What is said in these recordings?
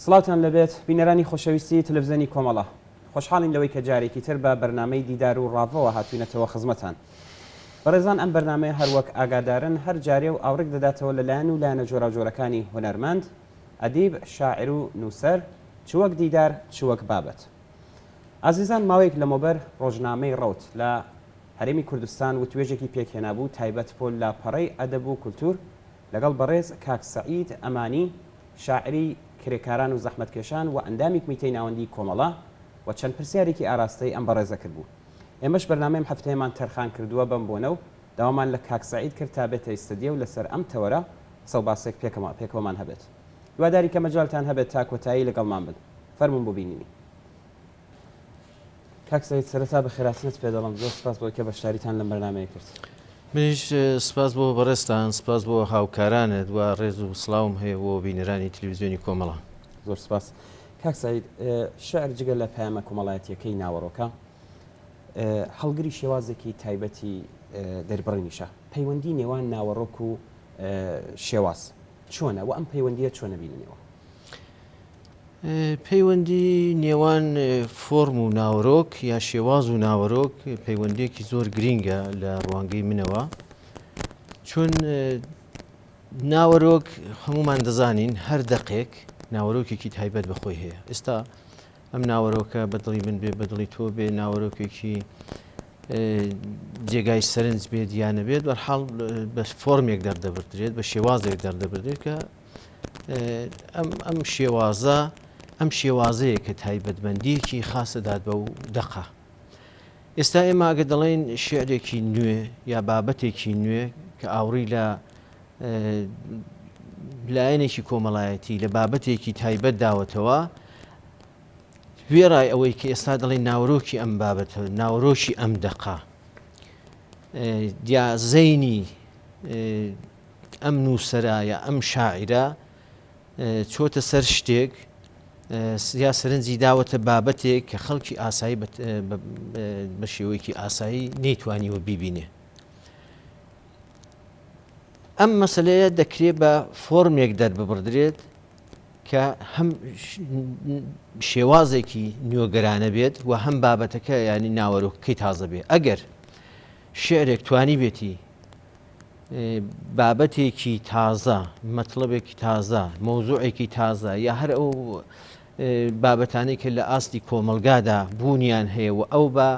سڵاوتان لێبێت بینەرانی خۆشەویستی تەلەفزیۆنی کۆمەڵە. خۆشحاڵین لەوەی کە جارێکی تر بە بەرنامەی دیدار و ڕاڤەوە هاتوینەتەوە خزمەتان. بەڕێزان ئەم بەرنامەیە هەروەک ئاگادارن هەر جارێ و ئاوڕێک دەداتەوە لە لایەن و لایەنە جۆراوجۆرەکانی هونەرمەند، ئەدیب، شاعیر و نووسەر، چ وەک دیدار چ وەک بابەت. ئازیزان ماوەیەک لەمەوبەر ڕۆژنامەی ڕەوت لە هەرێمی کوردستان وتوێژێکی پێکهێنابوو تایبەت بۆ لاپەڕەی ئەدەب و کولتوور لەگەڵ بەڕێز کاک سەعید ئەمانی شاعری کرێکاران و زەحمەتکێشان و ئەندامی کمیتەی ناوەندی کۆمەڵە و چەند پرسیارێکی ئاراستەی ئەم بەڕێزە کردبوو. ئێمەش بەرنامەی ئەم هەفتەیەمان تەرخان کردووە بەم بۆنە و داوامان لە کاک سەعید کرد تا بێتە ئیستدیە و لەسەر ئەم تەوەرە قسە و باسێک پێکەوەمان هەبێت. هیوادارین کە مەجالتان هەبێت تا کۆتایی لەگەڵمان بن. فەرموون بۆ بینینی. کاک سەعید سەرەتا بەخێرهاتنت پێ دەڵێم، زۆر سپاس بۆ ئەوەی کە بەشداریتان لەم بەرنامەیە کرد. منیش سپاس بۆ بەڕێزتان، سپاس بۆ هاوکارانت و ڕێز و سڵاوم هەیە بۆ بینەرانی تلویزیۆنی کۆمەڵە. زۆر سپاس. کاک سەعید، شیعر جگە لە پەیامە کۆمەڵایەتییەکەی ناوەڕۆکە، هەڵگری شێوازێکی تایبەتی دەربڕینیشە. پەیوەندی نێوان ناوەڕۆک و شێواز چۆنە و ئەم پەیوەندییە چۆن ئەبیننەوە؟ پەیوەندی نێوان فۆرم و ناوەرۆک یا شێواز و ناوەرۆک پەیوەندیەکی زۆر گرینگە لە ڕوانگەی منەوە چون ناوەرۆک هەمومان دەزانین هەر دەقێک ناوەرۆکێکی تایبەت بەخۆی هەیە ئێستا ئەم ناوەرۆکە بەدڵی من بێ بەدڵی تۆ بێ ناوەرۆکێکی جێگای سەرنج بێت یا نەبێت بەرحاڵ بە فۆرمێک دەردەبردرێت بە شێوازێک دەردەبردرێت کە ئەم ئەم شێوازە ئەم شێوازەیە کە تایبەتمەندیەکی خاص دەدات بەو دەقە ئێستا ئێمە ئەگە دەڵێن شعرێکی نوێ یا بابەتێکی نوێ کە ئاوڕی لە لایەنێکی کۆمەڵایەتی لە بابەتێکی تایبەت داوەتەوە وێڕای ئەوەی کە ئێستا دەڵێن ناوەرۆکی ئەم بابەتە ناوەرۆکی ئەم دەقە یا زەینی ئەم نووسەرە یا ئەم شاعیرە چۆتە سەر شتێک یا سەرنجی داوەتە بابەتێک کە خەڵکی ئاسایی بە شێوەیەکی ئاسایی نەیتوانیوە بیبینێ. ئەم مەسلەیە دەکرێت بە فۆرمێک دەرببڕدرێت کە هەم شێوازێکی نوێگەرانە بێت و هەم بابەتەکە ینی ناوەرۆکەکەی تازە بێ ئەگەر شعرێک توانی بێتی بابەتێکی تازە مەتڵەبێکی تازە مەوزوعێکی تازە یا هەر ئەو بابەتانەی کە لە ئاستی کۆمەڵگادا بوونیان هەیە و ئەو بە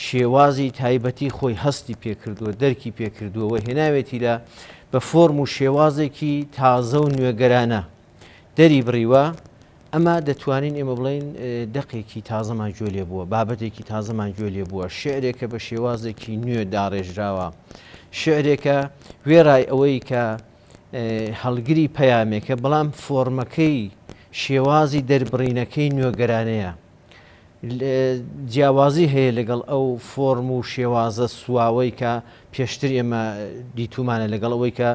شێوازی تایبەتی خۆی هەستی پێکردووە دەرکی پێکردووە و هێناوێتی لە بە فۆرم و شێوازێکی تازە و نوێگەرانە دەری بڕیوە ئەمە دەتوانین ئێمە بڵێین دەقێکی تازەمان گوێ لێ بووە، بابەتێکی تازەمان گوێ لێ بووە، شیعرێکە بە شێوازێکی نوێ داڕێژراوە، شیعرێکە وێڕای ئەوەی کە هەڵگری پەیامێکە، بەڵام فۆرمەکەی، شێوازی دەربڕینەکەی نوێگەرانەیە. جیاوازی هەیە لەگەڵ ئەو فۆرم و شێوازە سواوەی کە پێشتر ئێمە دیتومانە لەگەڵ ئەوەی کە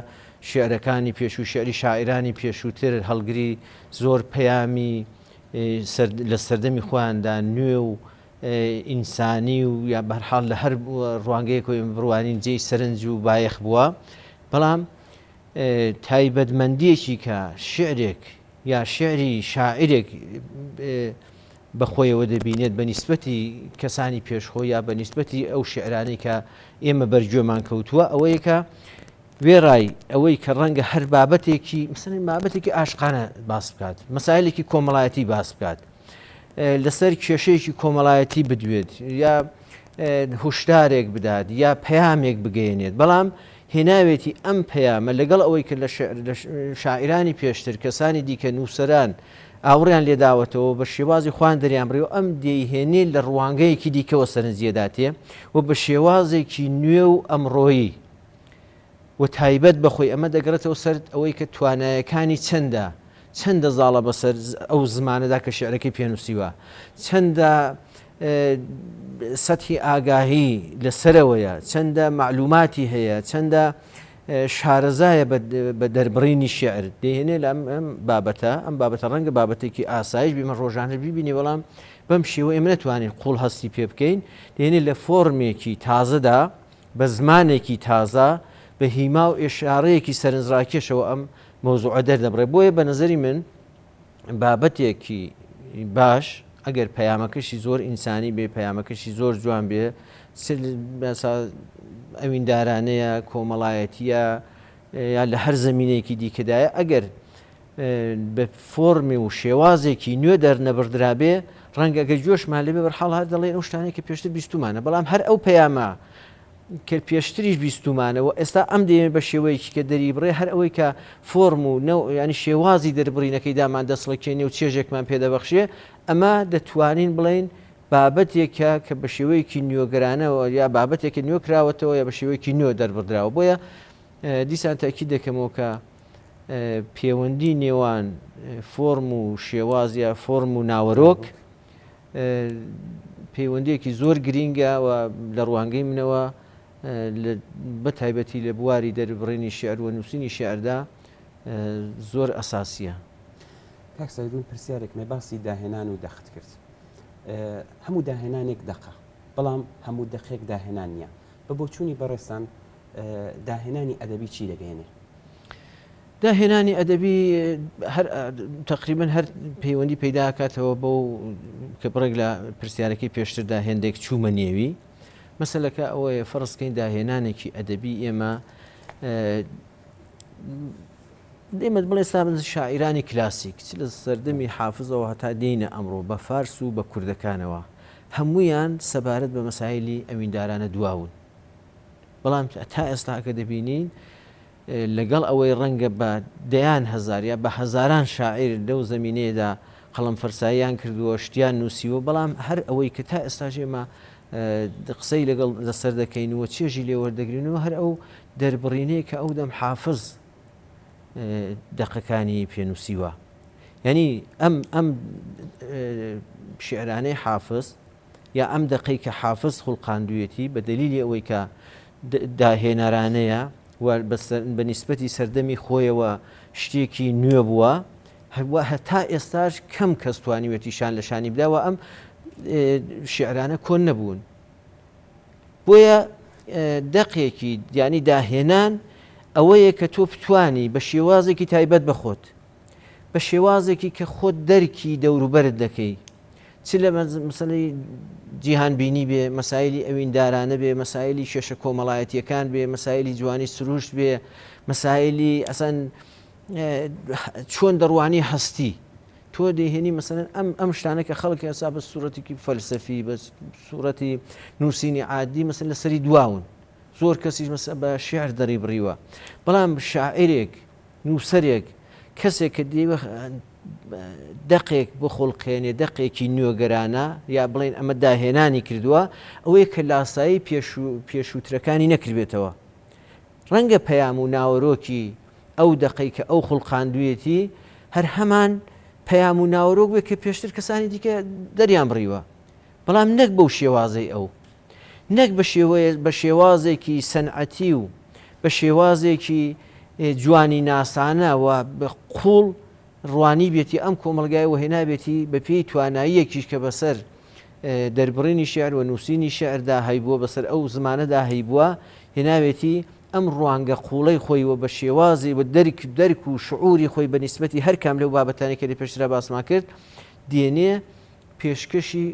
شیعرەکانی پێشوو شیعری شاعیرانی پێشووتر هەڵگری زۆر پەیامی لە سەردەمی خۆیاندا نوێ و ئینسانی و یا بەرحاڵ لە هەر ڕوانگەیەک و بڕوانین جێی سەرنج و بایەخ بووە بەڵام تایبەتمەندیەکی کە شعرێک یا شعری شاعرێک بە خۆیەوە دەبینێت بە نیسبەتی کەسانی پێش خۆی یا بە نیسبەتی ئەو شعرانەی کە ئێمە بەرگوێمان کەوتووە ئەوەیە کە وێڕای ئەوەی کە ڕەنگە هەر بابەتێکی مثلەن بابەتێکی ئاشقانە باس بکات مەسایلێکی کۆمەڵایەتی باس بکات لەسەر کێشەیەکی کۆمەڵایەتی بدوێت یا هوشدارێک بدات یا پەیامێک بگەیەنێت بەڵام هێناوێتی ئەم پەیامە لەگەڵ ئەوەی کە لە شاعیرانی پێشتر کەسانی دیکە نووسەران ئاوڕیان لێداوەتەوە بە شێوازی خۆیان دەریانبڕیوە ئەم دەیهێنێ لە ڕوانگەیەکی دیکەوە سەرنجیەداتێ و بە شێوازێکی نوێ و ئەمڕۆیی و تایبەت بە خۆی ئەمە دەگەڕێتەوە سەر ئەوەی کە توانایەکانی چەندە چەندە زاڵە بەسەر ئەو زمانەدا کە شعرەکەی پێنووسیوە چەندە سەتحی ئاگاهی لەسەرەوەیە چەندە معلوماتی هەیە چەندە شارەزایە بە دەربڕینی شعر دەهێنێ لە ئەم بابەتە ئەم بابەتە ڕەنگە بابەتێکی ئاسایش بیمە ڕۆژانە بیبینی بەڵام بەم شێوە ئێمە نتوانین قوڵ هەستی پێ بکەین دێنێ لە فۆرمێکی تازەدا بە زمانێکی تازە بە هیما و ئێشارەیەکی سەرنجڕاکێشەوە ئەم مەوزوعە دەردەبڕێ بۆیە بە نظری من. بابەتێکی باش ئەگەر پەیامەکەشی زۆر ئینسانی بێ پەیامەکەشی زۆر جوان بێ ئەویندارانەیە کۆمەڵایەتیە یا لە هەر زمینەیەکی دیکەدایە ئەگەر بە فۆرمی و شێوازێکی نوێ دەرنەبڕدرابێ ڕەنگە گەر گوێشمان لێبێ بەرحاڵ هەر دەڵێن ئەو شتانەی کە پێشتر بیستومانە بەڵام هەر ئەو پەیامە کە پێشتریش بیستومانە و ئێستا ئەم دەیەوێت بە شێوەیەکی کە دەریبڕێ هەر ئەوەی کە فۆرم و نەو ینی شێوازی دەربڕینەکەی دامان دەسڵەکێنێ و چێژێکمان پێدەبەخشێ ئەمە دەتوانین بڵێین بابەتێکە کە بە شێوەیەکی نوێگەرانەوە یا بابەتێکە نوێ کراوەتەوە یا بە شێوەیەکی نوێ دەربڕدراوە بۆیە دیسان تاکید دەکەمەوە کە پێوەندی نێوان فۆرم و شێواز یا فۆرم و ناوەرۆک پەیوەندیەکی زۆر گرینگە و لە ڕوانگەی منەوە بە تایبەتی لە بواری دەربڕینی شعر و نووسینی شعردا زۆر ئەساسیە. کاک سەید من پرسیارێکم هەیە باسی داهێنان و دەقت کرد هەموو داهێنانێک دەقە بەڵام هەموو دەقێک داهێنان نییە بە بۆچوونی بەڕێزتان داهێنانی ئەدەبی چی دەگەیەنێ؟ داهێنانی ئەدەبی هەر تەقریبەن هەر پەیوەندی پەیدا کاتەوە بەو کە بڕێک لە پرسیارەکەی پێشتردا هێندێک چوومە نێوی مەسەلەکە ئەوەیە فەرزکەین داهێنانێکی ئەدەبی ئێمە ئێمە بڵێ سابن شاعیرانی کلاسیک چ لە سەردەمی حافزەوە هەتا دێینە ئەمڕۆ بە فارس و بە کوردەکانەوە هەمویان سەبارەت بە مەسایلی ئەویندارانە دواون بەڵام تا ئێستا کە دەبینین لەگەڵ ئەوەی ڕەنگە بە دەیان هەزار یا بە هەزاران شاعیر لەو زەمینەیەدا قەڵەم فەرساییان کردووە، شتیان نووسیوە، بەڵام هەر ئەوەی کە تا ئێستاش ئێمە قسەی لەگەڵ لەسەر دەکەین و چێژی لێ وەردەگرین و هەر ئەو دەربڕینەیە کە ئەو دەم حافز دەقەکانی پێنووسیوە. یعنی ئەم ئەم شعرانەی حافز یا ئەم دەقەی کە حافز خوڵقاندوویەتی بە دەلیلی ئەوەی کە داهێنەرانەیە و بە نیسبەتی سەردەمی خۆیەوە شتێکی نوێ بووە هەروە هەتا ئێستاش کەم کەس توانیوێتی شان لە شانی بدا و ئەم شعرانە کۆن نەبوون بۆیە دەقێکی دیانی داهێنان ئەوەیە کە تۆ بتانی بە شێوازێکی تایبەت بە خۆت بە شێوازێکی کە خۆت دەرکی دەوروبەرت دەکەی چ لە مەسەلەی جیهانبینی بێ، مەسایلی ئەویندارانە بێ، مەسایلی کێشە کۆمەڵایەتییەکان بێ، مەسایلی جوانی سروشت بێ، مەسایلی ئەسەن چۆن دەڕوانی هەستی تۆ دەیهێنی مەسەلەن ئەم ئەم شتانە کە خەڵک ئێستا بە سوورەتێکی فەلسەفی بە سوورەتی نووسینی عادی مەسەل لەسەری دواون زۆر کەسیش مەسە بە شعر دەری بڕیوە بەڵام شاعرێک نووسەرێک کەسێک کە دەیەوێ دەقێک بخوڵقێنێ، دەقێکی نوێگەرانە یا بڵێین ئەمە داهێنانی کردووە، ئەوەیە کە لاسایی پێشووترەکانی نەکردبێتەوە. ڕەنگە پەیام و ناوەرۆکی ئەو دەقەی کە ئەو خوڵقاندوویەتی هەر هەمان پەیام و ناوەرۆک بێت کە پێشتر کەسانی دیکە دەریان بڕیوە، بەڵام نەک بەو شێوازەی ئەو. نەک بە شێوەیە بە شێوازێکی سەنعەتی و بە شێوازێکی جوانی ناسانە و بە قوڵ ڕوانیبێتی ئەم کۆمەڵگای و هێنابێتی بە پێی تواناییەکیش کە بەسەر دەربڕینی شعر و نووسینی شعردا هەیبووە بەسەر ئەو زمانەدا هەیبووە هێناوێتی ئەم ڕوانگە قوڵەی خۆی و بە شێوازی و دەرک دەرک و شعوری خۆی بە نیسبەتی هەر کام لەو بابەتانەی کە لە پێشترا باسمان کرد دێنێ پێشکەشی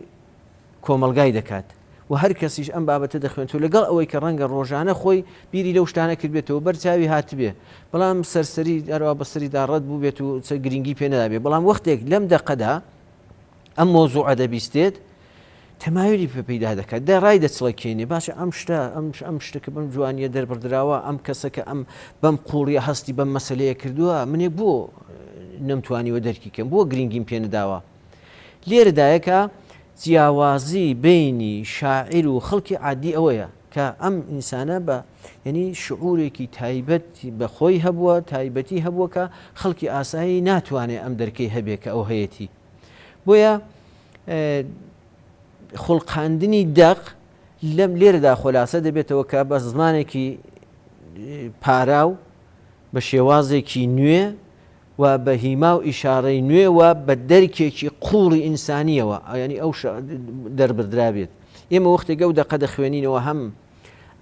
کۆمەڵگای دەکات و هەر کەسیش ئەم بابەتە دەخوێنێتەوە لەگەڵ ئەوەی کە ڕەنگە ڕۆژانە خۆی بیری لەو شتانە کردبێتەوە بەر چاوی هاتبێ بەڵام سەرسەری هەروا بەسەریدا ڕەت بووبێت و چ گرنگی پێ نەدابێ بەڵام وەختێک لەم دەقەدا ئەم مۆزوعە دەبیستێت تەمایلی پێ پەیدا دەکات دە ڕای دەچڵەکێنێ باشە ئەم شتە ئەم ئەم شتە کە بەم جوانیە دەربڕدراوە ئەم کەسە کە ئەم بەم قوڵیە هەستی بەم مەسلەیە کردووە منێ بۆ نەمتوانیوە دەرکی کەم بۆ گرنگیم پێ نەداوە لێرەدایە کە جیاوازی بەینی شاعیر و خەڵکی عادی ئەوەیە کە ئەم ئینسانە بە یعنی شعورێکی تایبەت بە خۆی هەبووە تایبەتی هەبووە کە خەڵکی ئاسایی ناتوانێت ئەم دەرکەی هەبێ کە ئەو هەیەتی بۆیە خوڵقاندنی دەق لەم لێرەدا خۆلاسە دەبێتەوە کە بە زمانێکی پاراو بە شێوازێکی نوێ و بە هیما و ئیشارەی نوێ و بە دەرکێکی قووڵی ئینسانییەوە یانی ئەو دەربردرابێت. ئێمە وەختێک ئەو دەقە دەخوێنینەوە هەم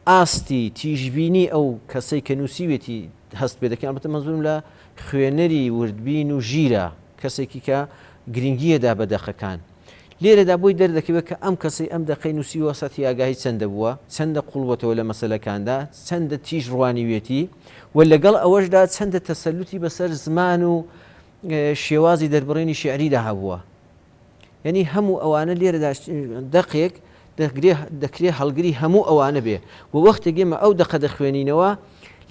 ئاستی تیژبینی ئەو کەسەی کە نووسیوێتی هەست پێ دەکەین، ئەڵبەتە مەنزوورم لە خوێنەری وردبین و ژیرە. کەسێکی کە گرنگیەدا بە دەقەکان. لێرەدا بۆی دەردەکەوێت کە ئەم کەسەی ئەم دەقەی نووسیوە سەتحی ئاگاهی چەندە بووە، چەندە قووڵ بۆتەوە لە مەسەلەکاندا، چەندە تیژ ڕوانیوێتی و لەگەڵ ئەوەشدا چەندە تەسەلوتی بەسەر زمان و شێوازی دەربڕینی شیعریدا هەبووە. یعنی هەموو ئەوانە لێرەدا دەقێک دەکرێ هەڵگری هەموو ئەوانە بێ و وەختێک ئێمە ئەو دەقە دەخوێنینەوە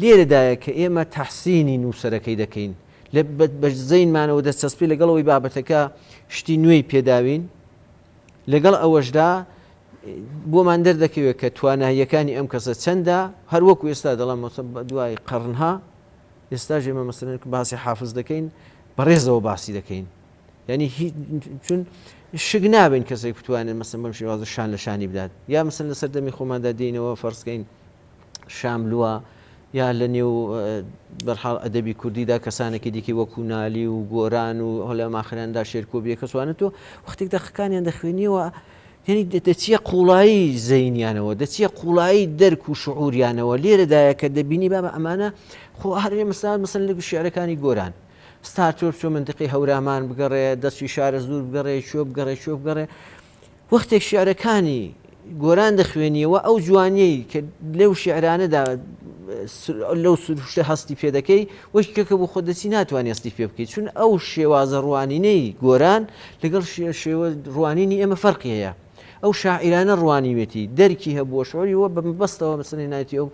لێرەدایە کە ئێمە تەحسینی نووسەرەکەی دەکەین لە بە زەینمانەوە دەچەسپێ لەگەڵ ئەوەی بابەتەکە شتی نوێی پێداوین لەگەڵ ئەوەشدا بۆمان دەردەکەوێت کە تواناییەکانی ئەم کەسە چەندە هەروەکو ئێستا دەڵێم دوای قەرنها ئێستا ئێمە مەسەلەن باسی حافز دەکەین بەڕێزەوە باسی دەکەین یعنی چون شک نابین کەسێک بتوانێت مەسەلەن بەم شێوازە شان لە شانی بدات یا مەسەلەن لە سەردەمی خۆماندا دێینەوە فەرزکەین شاملووە یا لە نێو بەرحاڵ ئەدەبی کوردیدا کەسانێکی دیکەی وەکو نالی و گۆران و هەلە ماخراندا شێرکۆ بێکەسوانە تۆ وەختێک دەقەکانیان دەخوێنیەوە یعنی دەچیە قوڵایی زەینیانەوە دەچیە قوڵایی دەرک و شعوریانەوە لێرەدایە کە دەبینی بابە ئەمانە خۆ هەرێ مەسەلەن مەسەلەن لە شعرەکانی گۆران ستا تۆ بچۆ منتیقی هەورامان بگەڕێ دەچی شارەزوور بگەڕێ کوێ بگەڕێ کوێ بگەڕێ وەختێک شیعرەکانی گۆران دەخوێنیەوە ئەو جوانیەی کە لەو شیعرانەدا لەو سروشتە هەستی پێ دەکەی وەک کەکە بۆ خۆت دەچی ناتوانانی هەستی پێ بکەیت چون ئەو شێوازە ڕوانینەی گۆران لەگەڵ شێوە ڕوانینی ئێمە فەرقی هەیە ئەو شاعیرانە ڕوانیوێتی دەرکی هەبووە شعوری وە بە مەبەستەوە مەسەلەن نایەتی ئەو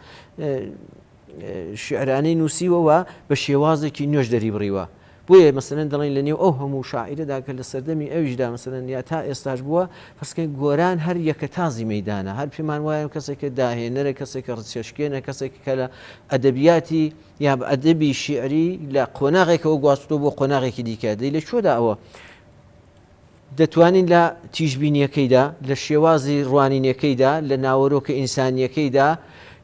شیعرانەی نووسیوە و بە شێوازێکی نوێش دەریبڕیوە. بۆیە مەسەلەن دەڵێن لە نێو ئەو هەموو شاعیرەدا کە لە سەردەمی ئەویشدا مەسەلەن یا تا ئێستاش بووە، فەرزکەین گۆران هەر یەکەتازی مەیدانە، هەر پێمان وایە کەسێکە داهێنەرە، کەسێکە ڕچەشکێنە، کەسێکە کە لە ئەدەبیاتی یا ئەدەبی شیعری لە قۆناغێکەوە گواستووە بۆ قۆناغێکی دیکە. دەی لە کوێدا ئەوە؟ دەتوانین لە تیژبینییەکەیدا، لە شێوازی ڕوانینەکەیدا، لە ناوەرۆکە ئینسانییەکەیدا،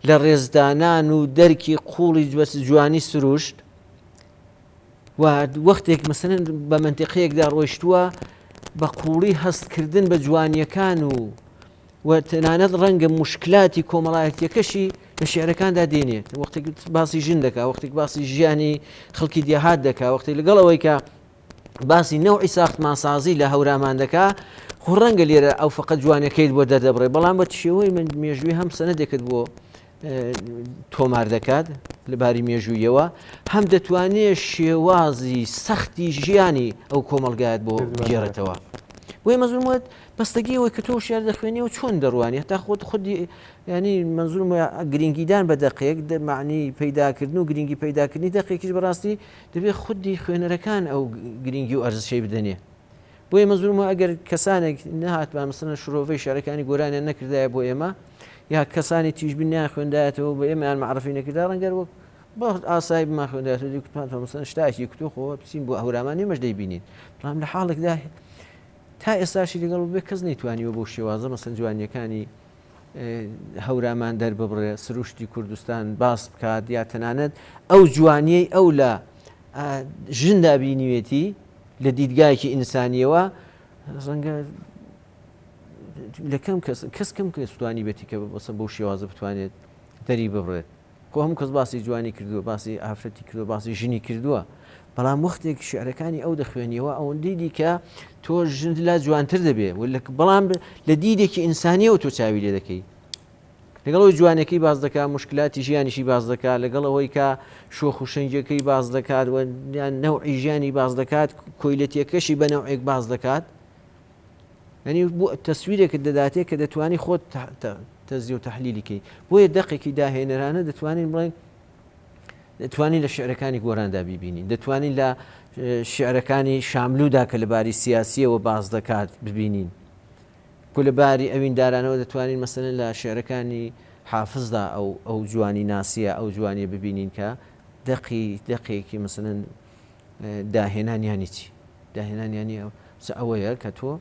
لە ڕێزدانان و دەرکی قووڵی جوانی سروشت و وەختێک مەسەلەن بە مەنتیقەیەکدا ڕۆیشتووە بە قووڵی هەستکردن بە جوانییەکان و و تەنانەت ڕەنگە موشکلاتی کۆمەڵایەتیەکەشی لە شعرەکاندا دێنێت وەختێک باسی ژن دەکا وەختێک باسی ژیانی خەڵکی دێهات دەکا وەختێک لەگەڵ ئەوەی کە باسی نەوعی ساختمانسازی لە هەورامان دەکا خۆ ڕەنگە لێرە ئەو فقط جوانەکەیت بۆ دەردەبڕێ بەڵام بە شێوەی من مێژووی هەم سەنەدێکت بۆ تۆمار دەکات لە باری مێژوویەوە هەم دەتوانێت شێوازی سەختی ژیانی ئەو کۆمەلگایەت بۆ بگێڕێتەوە بۆیە مەزموت بەستەگی ئەوەی کە تۆ شعر دەخوێنی و چۆن دەڕوانی هەتا خۆت خودی ینی منزورم گرنگیدان بە دەقێک معنی پەیداکردن و گرنگی پەیداکردنی دەقێکیش بەڕاستی دەبێت خودی خوێنەرەکان ئەو گرنگی و ئەرزشەی بدەنێ. بۆیە مەزورمە ئەگەر کەسانێک نەهاتبان مەسەلەن شرۆڤەی شعرەکانی گۆرانیان نەکردایە بۆ ئێمە یا کەسانی تیژبین نیان خوێندایەتەوە بە ئێمەیان معرفی نەکردا ڕەنگەر وەک بە ئاسایی بمان خوێندایەتەوە دی کوتمان تۆ مەسەلەن شتاکی کوتۆ خۆ بچین بۆ هەورامان ئێمەش دەیبینین بەڵام لە حاڵێکدا تا ئێستاشی لەگەڵ بێ کەس نەیتوانیوە بەو شێوازە مەسەلەن جوانیەکانی هەورامان دەرببڕێ، سروشتی کوردستان باس بکات یا تەنانەت ئەو جوانیەی ئەو لە ژندا بینیوێتی لە دیدگایەکی ئینسانیەوە ڕەنگە لە کەم کەس کەس کەم کەس توانی بێتی کە بەسە بەو شێوازە بتوانێت دەری ببڕێت. خۆ هەموو کەس باسی جوانی کردووە، باسی ئافرەتی کردووە، باسی ژنی کردووە، بەڵام وەختێک شیعرەکانی ئەو دەخوێنیەوە ئەوەندەی دیکە تۆ ژنت لا جوانتر دەبێ بەڵام لە دیدێکی ئینسانیەوە تۆ چاوی لێ دەکەی لەگەڵ ئەوی جوانەکەی باز دەکات مشکلاتی ژیانیشی باز دەکات لەگەڵ ئەوەی کە شۆخ و شەنگەکەی باز دەکات و نەوعی ژیانی باز دەکات کۆیلەتیەکەشی بە نەوعێک باز دەکات یعنی بۆ تەسویرێکت دەداتێ کە دەتوانی خۆت تەجزیە و تەحلیلی کەی بۆیە دەقێکی داهێنەرانە دەتوانین بڵێن دەتوانین لە شعرەکانی گۆراندا بیبینین دەتوانین لە شعرەکانی شاملودا کە لەباری سیاسیەوە باز دەکات ببینین کو لە باری ئەویندارانەوە دەتوانین مەسەلەن لە شعرەکانی حافزدا ئەو ئەو جوانی ناسیە ئەو جوانیە ببینین کە دەقی دەقێکی مەسەلەن داهێنان یانی چی؟ داهێنان یانی ئەوەیە کە تۆ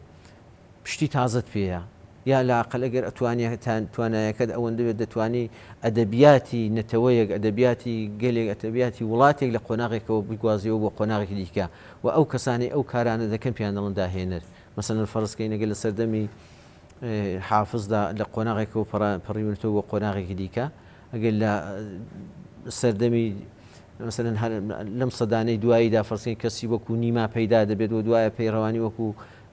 شتی تازەت پێیە یا لاقل ئەگەر ئەتوانیتان توانایەکەت ئەوەندە بێت دەتوانی ئەدەبیاتی نەتەوەیەک ئەدەبیاتی گەلێک ئەتەبیاتی وڵاتێک لە قۆناغێکەوە بگوازیەوە بۆ قۆناغێکی دیکە و ئەو کەسانی ئەو کارانە دەکەن پێیان دەڵێن داهێنەر مەسەلەن فەرزکەین ئەگەر لە سەردەمی حافزدا لە قۆناغێکەوە پەڕیونەتەوە بۆ قۆناغێکی دیکە ئەگەر لە سەردەمی. مەسەلەن هەر لەم سەدانەی دواییدا فەرزکەین کەسی وەکو نیما پەیدا دەبێت و دوایە پەیڕەوانی وەکو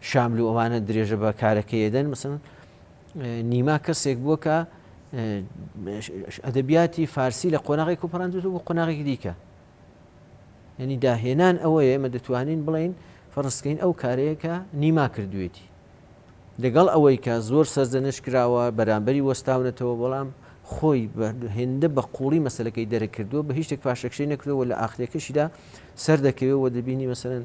شاملو ئەوانە درێژە بە کارەکەی دەن. مەسەلەن نیما کەسێک بووە کە ئەدەبیاتی فارسی لە قۆناغێک و پەڕاندووە بۆ قۆناغێکی دیکە. یعنی داهێنان ئەوەیە ئێمە دەتوانین بڵێین فەرزکەین ئەو کارەیە کە نیما کردوێتی. لەگەڵ ئەوەی کە زۆر سەرزەنشت کراوە، بەرامبەری وەستاونەتەوە، بەڵام خۆی هێندە بە قووڵی مەسەلەکەی دەرک کردووە، بە هیچ شتێک پاشەکشەی نەکردووە و لە ئاخرەکەشیدا سەردەکەوێ و دەبینی مەسەلەن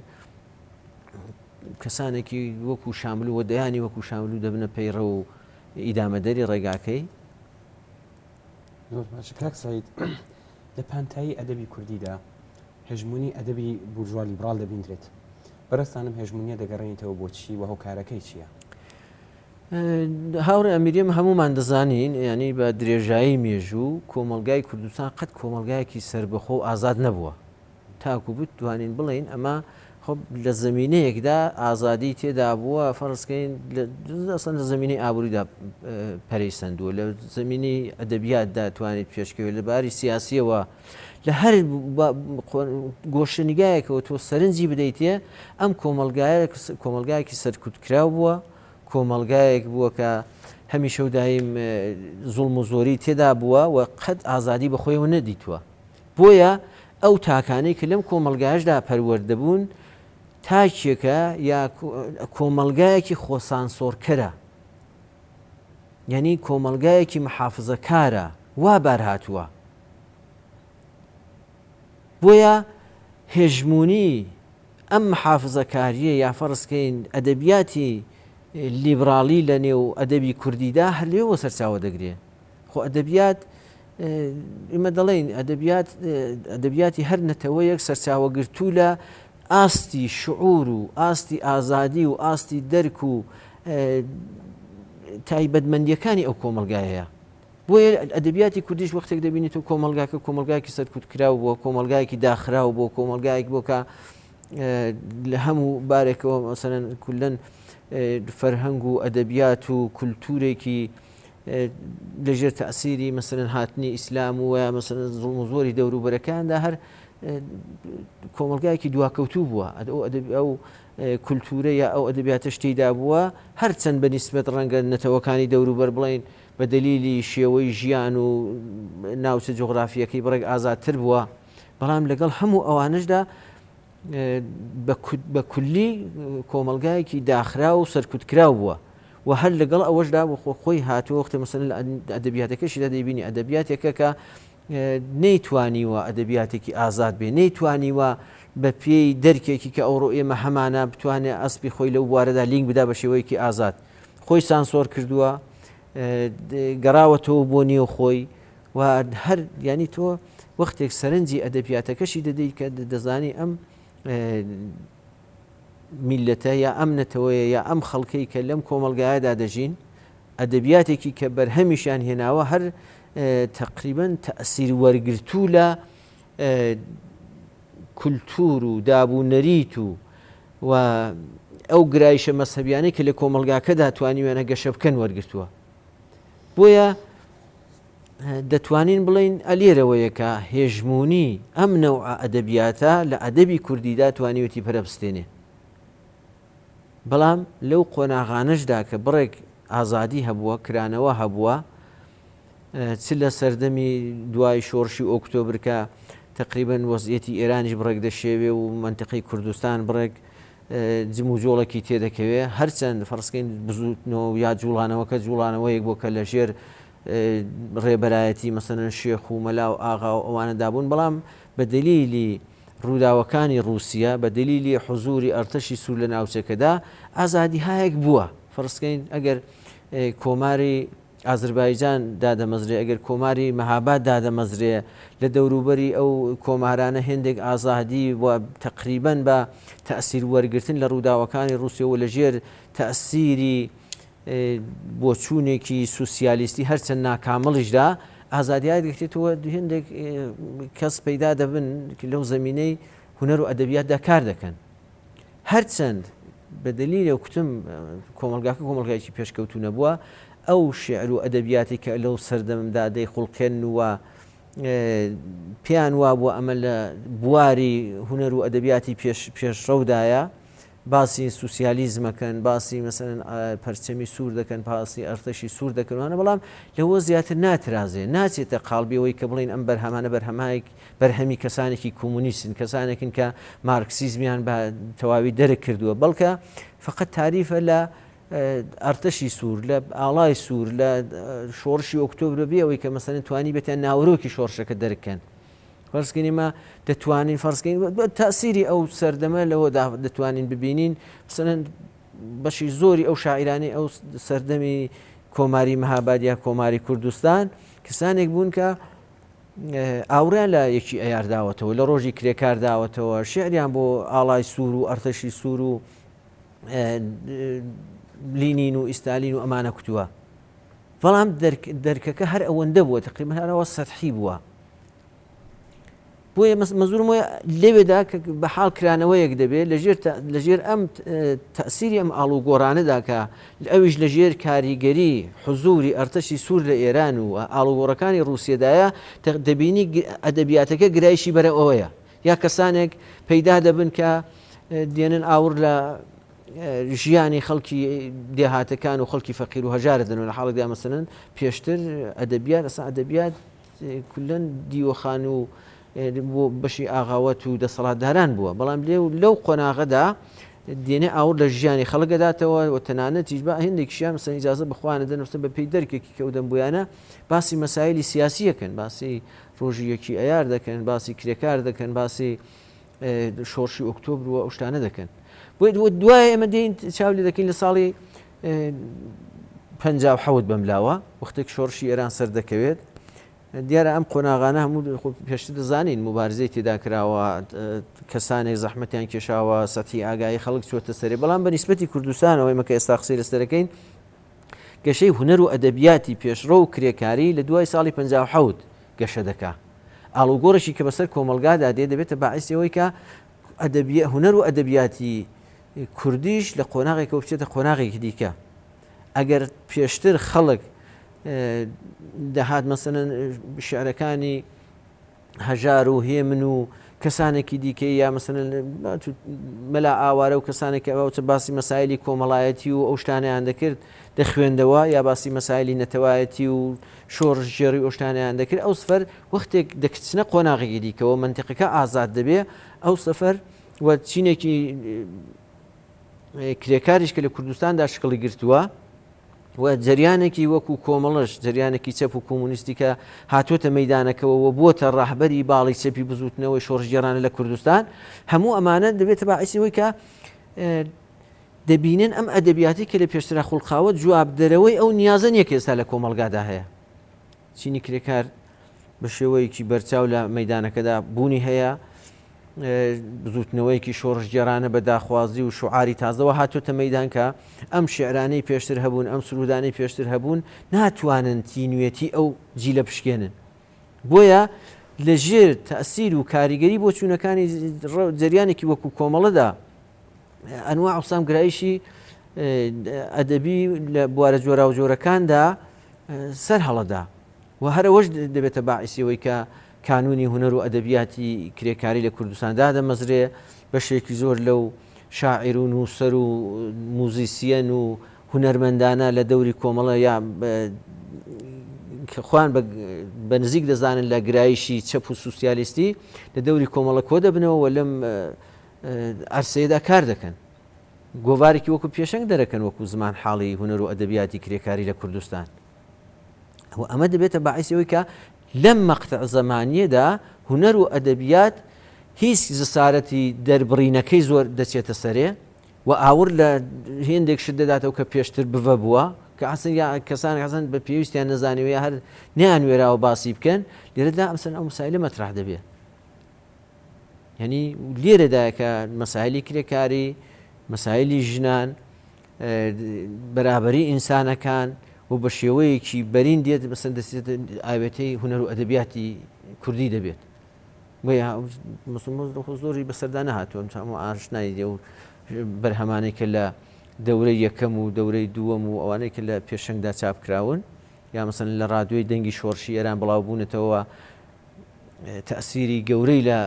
کەسانێکی وەکو شاملو و دەیانی وەکو شاملو دەبنە پەیڕەو و ئیدامەدەری ڕێگاکەی. زۆر باشە کاک سەعید، لە پانتایی ئەدەبی کوردیدا هێژموونی ئەدەبی بورژوا لیبراڵ دەبیندرێت. بەڕێزتان ئەم هێژموونییە دەگەڕێنیتەوە بۆ چی و هۆکارەکەی چییە؟ هاوڕێ ئەمیری ئێمە هەموومان دەزانین یانی بە درێژایی مێژوو کۆمەڵگای کوردستان قەت کۆمەڵگایەکی سەربەخۆ و ئازاد نەبووە. تاکو بتوانین بڵێین ئەمە خۆ لە زەمینەیەکدا ئازادی تێدا بووە فەرزکەین ئەسڵەن لە زەمینەی ئابووریدا پەرەی سەندووە لە زەمینەی ئەدەبیاتدا توانێت پێشکەوێت لە باری سیاسیەوە لە هەر گۆشەنیگایەکەوە تۆ سەرنجی بدەیتێ ئەم کۆمەلگایە کۆمەلگایەکی سەرکوتکراو بووە کۆمەلگایەک بووە کە هەمیشە و دایم زوڵم و زۆری تێدا بووە و قەت ئازادی بەخۆیەوە نەدیتووە بۆیە ئەو تاکانەی کە لەم کۆمەڵگایەشدا پەروەردە بوون تاکێکە یا کۆمەڵگایەکی خۆسانسۆرکەرە یعنی کۆمەڵگایەکی محافزەکارە وا بار هاتووە بۆیە هێژمونی ئەم محافزەکاریە یا فەرزکەین ئەدەبیاتی لیبراڵی لە نێو ئەدەبی کوردیدا هەر لێوە سەرچاوە دەگرێ خۆ ئەدەبیات ئێمە دەڵێین ئەدەبیات ئەدەبیاتی هەر نەتەوەیەک سەرچاوەگرتوو لە ئاستی شعور و ئاستی ئازادی و ئاستی دەرک و تایبەتمەندیەکانی ئەو کۆمەلگایەیە. بۆیە ئەدەبیاتی کوردیش وەختێک دەبینیت و کۆمەلگاکە کۆمەلگایکی سەرکوتکراو بووە کۆمەلگایەکی داخراو بۆ کۆمەلگایەک بۆ کە لە هەموو بارێکەوە مەسەلەن کولەن فەرهەنگ و ئەدەبیات و کولتورێکی لەژێر تەئسیری مەسەلەن هاتنی ئیسلام و یا مەسەلەن زوڵم و زۆری دەوروبەرەکاندا هەر کۆمەڵگایەکی دواکەوتوو بووە ئەو ئەدەبی ئەو کولتورە یا ئەو ئەدەبیاتە شتیدا بووە هەرچەند بە نیسبەت ڕەنگە نەتەوەکانی دەوروبەر بڵین بە دەلیلی شێوەی ژیان و ناوچە جوغرافیەکەی بڕێک ئازادتر بووە بەڵام لەگەڵ هەموو ئەوانشدا بە کولی کۆمەڵگایەکی داخراو و سەرکوتکراو بووە و هەر لەگەڵ ئەوەشدا بۆ خۆی هاتووە وەختێ مەسەلەن لە ئەدەبیاتەکەشیدا دەیبینی ئەدەبیاتێکە کە نەیتوانیوە ئەدەبیاتێکی ئازاد بێ نەیتوانیوە بە پێی دەرکێکی کە ئەوڕۆ ئێمە هەمانە بتوانێت ئەسپی خۆی لەو بوارەدا لینک بدا بە شێوەیەکی ئازاد خۆی سانسۆر کردووە گەڕاوەتەوە بۆ نێو خۆی و هەر یانی تۆ وەختێک سەرنجی ئەدەبیاتەکەشی دەدەیت کە دەزانی ئەم میلەتە یا ئەم نەتەوەیە یا ئەم خەڵکەی کە لەم کۆمەلگایەدا دەژین ئەدەبیاتێکی کە بەرهەمیشیان هێناوە هەر تقریبا تەسیر وەرگرتوو لە کولتور و داب و نەریت و و ئەو گرایشە مەسەبیانەی کە لە کۆمەلگاکەدا توانیویانە گەشە بکەن وەرگتووە بۆیە دەتوانین بڵێین ئەلێرەوەیە کە هێژموونی ئەم نەوعە ئەدەبیاتە لە ئەدەبی کوردیدا توانیوێتی پەرە بستێنێ. بەڵام لەو قۆناغانەشدا کە بڕێک ئازادی هەبووە، کرانەوە هەبووە، چ لە سەردەمی دوای شۆڕشی ئۆکتۆبر کە تەقریبەن وەزعیەتی ئێرانیش بڕێک دەشێوێ و مەنتقەی کوردستان بڕێک جموجۆڵێکی تێدەکەوێ، هەرچەند فەرزکەین بزووتنەوە یا جوڵانەوەکە جوڵانەوەیەک بووە کە لەژێر ڕێبەرایەتی مەسەلەن شێخ و مەلا و ئاغا و ئەوانەدا بوون، بەڵام بە دەلیلی ڕووداوەکانی ڕووسیە، بە دەلیلی حزووری ئەرتەشی سوور لە ناوچەکەدا ئازادیهایەک بووە. فەرزکەین ئەگەر کۆماری ئازربایجان دادەمەزرێ، ئەگەر کۆماری مەهاباد دادەمەزرێ، لە دەوروبەری ئەو کۆمارانە هێندێک ئازادی و تەقریبەن بە تەئسیر وەرگرتن لە ڕووداوەکانی ڕووسیە و لەژێر تەئسیری بۆچوونێکی سوسیالیستی هەرچەند ناکامڵیشدا ئازادیات دەکرێتەوە هێندێک کەس پەیدا دەبن لەو زمینەی هونەر و ئەدەبیاتدا کار دەکەن. هەرچەند بە دەلیلە کوتم کۆمەلگاکە کۆمەلگایکی پێشکەوتو نەبووە ئەو شعر و ئەدەبیاتی کە لەو سەردەمدا دەیخوڵقێن و پێیان وابووە ئەمە لە بواری هونەر و ئەدەبیاتی پێشڕەودایە، باسی سوسیالیزم ئەکەن، باسی مەسەلەن پەرچەمی سوور دەکەن، باسی ئەرتەشی سوور دەکەن وانە، بەڵام لەوە زیاتر ناترازێ، ناچێتە قاڵبی ئەوەی کە بڵێین ئەم بەرهەمانە بەرهەمایک بەرهەمی کەسانێکی کۆمونیستن، کەسانێکن کە مارکسیزمیان بە تەواوی دەرک کردووە، بەڵکە فەقەت تاریفە لە ئەرتەشی سوور، لە ئاڵای سوور، لە شۆڕشی ئۆکتۆبر بێ ئەوەی کە مەسەلەن توانیبێتیان ناوەرۆکی شۆڕشەکە دەرک کەن. فەرزکەین ئێمە دەتوانین فەرزکەین تەسیری ئەو سەردەمە لەوەدا دەتوانین ببینین مثلەن بەشی زۆری ئەو شاعیرانی ئەو سەردەمی کۆماری مەهاباد یا کۆماری کوردستان کەسانێک بوون کە ئاوڕیان لە یەکی ئەیار داوەتەوە لە ڕۆژی کرێکار داوەتەوە شعریان بۆ ئاڵای سوور و ئەرتەشی سوور و لینین و ئیستالین و ئەمانە کوتووە بەڵام دەرکەکە هەر ئەوەندە بووە تقریبا هەرەوە سەتحی بووە بۆیە مەزورم وایە لەوێدا کە بە حاڵ کرانەوەیەک دەبێت لەژێر لەژێر ئەم تەسیری ئەم ئاڵوگۆڕانەدا کە ئەویش لەژێر کاریگەری حزوری ئەرتەشی سوور لە ئێران و ئاڵوگۆڕەکانی ڕووسیەدایە دەبینی ئەدەبیاتەکە گرایشی بەرە ئەوەیە یا کەسانێک پەیدا دەبن کە دێنن ئاور لە ژیانی خەڵکی دێهاتەکان و خەڵکی فەقیر و هەژارە دەن و لە حاڵێکدا مەسەلەن پێشتر ئەدەبیات ئەسا ئەدەبیات کولەن دیوەخان و بۆ بەشی ئاغاوەت و دەسەڵاتداران بووە بەڵام لێ و لەو قۆناغەدا دێنێ ئاور لە ژیانی خەڵک دەداتەوە و تەنانەتیش بە هەندێکیشیان مەسەلەن ئیجازە بە خۆیان دەدەن مەسەلەن بە پێی دەرکێکی کە ئەو دەم بوویانە باسی مەسایلی سیاسیەکەن باسی ڕۆژی یەکی ئەیار دەکەن باسی کرێکار دەکەن باسی شۆڕشی ئۆکتۆبر و ئەو شتانە دەکەن بۆیە دوای ئێمە دێین چاو لێ دەکەین لە ساڵی 57 بەملاوە وەختێک شۆڕشی ئێران سەر دەکەوێت دیارە ئەم قۆناغانە هەموو پێشتر دەزانین مبارزەی تێدا کراوە کەسانێک زەحمەتیان کێشاوە سەتی ئاگایی خەڵک چۆتە سەرێ بەڵام بە نیسبەتی کوردستانەوە ئێمە کە ئێستا قسەی لەسەرەکەین گەشەی هونەر و ئەدەبیاتی پێشڕەو و کرێکاری لە دوای ساڵی 57 گەشە دەکا. ئاڵوگۆڕێکی کە بەسەر کۆمەڵگادا دێ دەبێتە باعیسی ئەوەی کە ئەدەبی هونەر و ئەدەبیاتی کوردیش لە قۆناغێکەوە بچێتە قۆناغێکی دیکە. ئەگەر پێشتر خەڵک دەهات مەسەلەن شعرەکانی هەژار و هێمن و کەسانێکی دیکەی یا مەسەلەن مەلا ئاوارە و کەسانێک کە ئەوچە باسی مەسایلی کۆمەڵایەتی و ئەو شتانیان دەکرد دەخوێندەوە یا باسی مەسایلی نەتەوایەتی و شۆڕشگێڕی ئەو شتانیان دەکرد ئەو سفەر وەختێک دەکچنە قۆناغێکی دیکەوە مەنتیقەکە ئازاد دەبێ ئەو سەفەر و چینێکی کرێکاریش کە لە کوردستاندا شکڵی گرتووە و جەریانێکی وەکو کۆمەڵەش، جەریانێکی چەپ و کۆمۆنیستی کە هاتووەتە مەیدانەکەوە و بووەتە ڕەهبەری باڵی چەپی بزووتنەوەی شۆڕشگێڕانە لە کوردستان، هەموو ئەمانە دەبێتە باعیسی ئەوەی کە دەبینن ئەم ئەدەبیاتی کە لە پێشترا خوڵقاوە جوابدەرەوەی ئەو نیازە نییە کە ئێستا لە کۆمەڵگادا هەیە. چینی کرێکار بە شێوەیەکی بەرچاو لە مەیدانەکەدا بوونی هەیە. بزوتنەوەیەکی شۆڕشگێڕانە بە داخوازی و شوعاری تازەوە هاتۆتە مەیدان کە ئەم شعرانەی پێشتر هەبوون ئەم سرودانەی پێشتر هەبوون ناتوانن تینوێتی ئەو جیلە بشکێنن بۆیە لە ژێر تەسیر و کاریگەری بۆ چوونەکانی جریانێکی وەکو کۆمەڵەدا ئەنوا ئەوسام گرایشی ئەدەبی لە بوارە جۆراوجۆرەکاندا سەر هەڵەدا و هەر ئەوەش دەبێتە باعیسی ئەوەی کە کانوونی هونەر و ئەدەبیاتی کرێکاری لە کوردستان دادەمەزرێ، بەشێکی زۆر لەو شاعیر و نووسەر و موزیسیەن و هونەرمەندانە لە دەوری کۆمەڵە یا کە خۆیان بە نزیک دەزانن لە گرایشی چەپ و سوسیالیستی لە دەوری کۆمەڵە کۆ دەبنەوە و لەم عەرسەیەدا کار دەکەن. گۆڤارێکی وەکو پێشەنگ دەرەکەن وەکو زمان حاڵی هونەر و ئەدەبیاتی کرێکاری لە کوردستان. و ئەمە دەبێتە باعیسی ئەوەی کە لەم مەقتەع زەمانیەدا هونەر و ئەدەبیات هیچ جسارەتی دەربڕینەکەی زۆر دەچێتە سەرێ و ئاور لە هێندێک شت دەداتەوە کە پێشتر بڤە بووە کە ئەسن یا کەسان حەزن بە پێویستیان نەزانی و یا هەر نیان وێراوە باسی بکەن لێرەدا ئەمسەن ئەو مسایلە مەترح دەبێت یعنی لێرەدایە کە مەسایلی کرێکاری مەسایلی ژنان بەرابەری ئینسانەکان و بە شێوەیەکی بەرین دێت بەسەر دەستێت ئاوێتەی هونەر و ئەدەبیاتی کوردی دەبێت زۆری بەسەردا نەهاتووە هەموو ئاشنایی دێ و بەرهەمانەی کە لە دەورەی یەکەم و دەورەی دووەم و ئەوانەی کە لە پێشەنگدا چاپ کراون یا مەسەن لە ڕادیۆی دەنگی شۆڕشی ئێران بڵاو بوونەتەوە. تەسیری گەورەی لە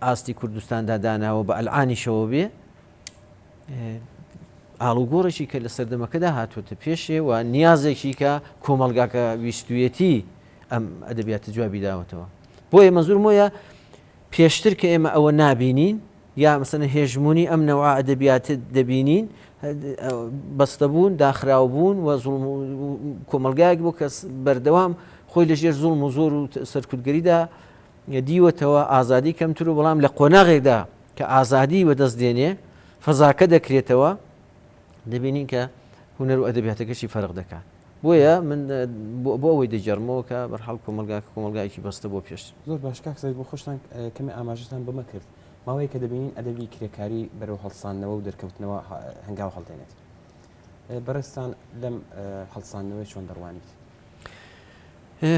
ئاستی کوردستاندا داناوە بە ئەلعانیشەوە بێ ئاڵوگۆڕێکی کە لە سەردەمەکەدا هاتووەتە پێشێ و نیازێکی کە کۆمەڵگاکە ویستویەتی ئەم ئەدەبیاتە جوابی داوەتەوە. بۆیە مەنزورم وەیە پێشتر کە ئێمە ئەوە نابینین یا مەسەلەن هێژموونی ئەم نەوعە ئەدەبیاتە دەبینین بەستەبوون، داخراوبوون و زوڵم و کۆمەڵگایەک بوو کە بەردەوام خۆی لەژێر زوڵم و زۆر و سەرکوتگەریدا دیوەتەوە ئازادی کەمتر و بەڵام لە قۆناغێکدا کە ئازادی وەدەست دێنێ فەزاکە دەکرێتەوە دەبینین کە هونەر و ئەدەبیاتەکەشی فەرق دەکات. بۆیە من بۆ ئەوەی دەگێڕمەوە کە بەرحاڵ کۆمەڵگاکە کۆمەڵگایەکی بەستە بۆ پێش. زۆر باش کاک سەید بۆ خۆشتان کەمێ ئاماژەتان بەمە کرد ماوەیە کە دەبینین ئەدەبی کرێکاری بەرەو هەڵساندنەوە و دەرکەوتنەوە هەنگاو هەڵدێنێت بەڕێزتان لەم هەڵساندنەوەی چۆن دەڕوانیت؟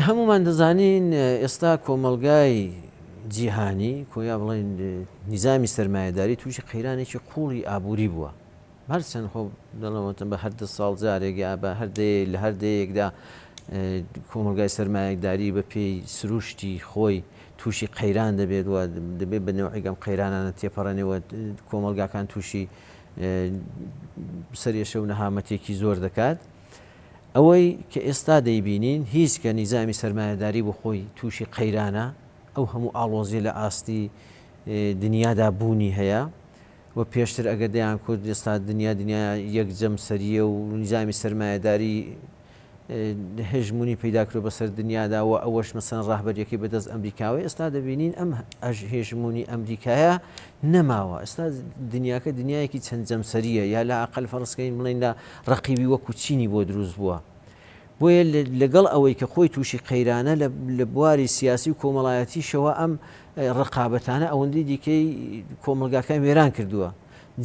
هەمومان دەزانین ئێستا کۆمەڵگای جیهانی کۆیا بڵێن نیزامی سەرمایەداری تووشی قەیرانێکی قوڵی ئابووری بووە هەرچەند خۆ دەڵێم وتم بە هەر دە ساڵ جارێک یا بە هەر دەیە لە هەر دەیەکدا کۆمەڵگای سەرمایەکداری بە پێی سروشتی خۆی تووشی قەیران دەبێت و دەبێت بە نەوعێک ئەم قەیرانانە تێپەڕێنێ و کۆمەڵگاکان تووشی سەرێشە و نەهامەتێکی زۆر دەکات. ئەوەی کە ئێستا دەیبینین هیچ کە نیزامی سەرمایەداری بۆ خۆی تووشی قەیرانە ئەو هەموو ئاڵۆزیە لە ئاستی دنیادا بوونی هەیە و پێشتر ئەگەر دەیان کورد ئێستا دنیا دنیا یەک جەمسەریە و نیزامی سەرمایەداری هەژمونی پەیدا کرد بەسەر دنیادا و ئەوەش مەسەن ڕاهبەریەکەی بەدەست ئەمریکاوە ئێستا دەبینین ئەم هێژمونی ئەمریکایە نەماوە ئێستا دنیاکە دنیایەکی چەند جەمسەریە یا لە ئەقل فەرزکەین بڵین لە ڕقیبی وەکو چینی بۆ دروست بووە بۆیە لەگەڵ ئەوەی کە خۆی تووشی قەیرانە لە بواری سیاسی و کۆمەڵایەتیشەوە ئەم ڕقابەتانە ئەوەندەی دیکەی کۆمەڵگاکان وێران کردووە.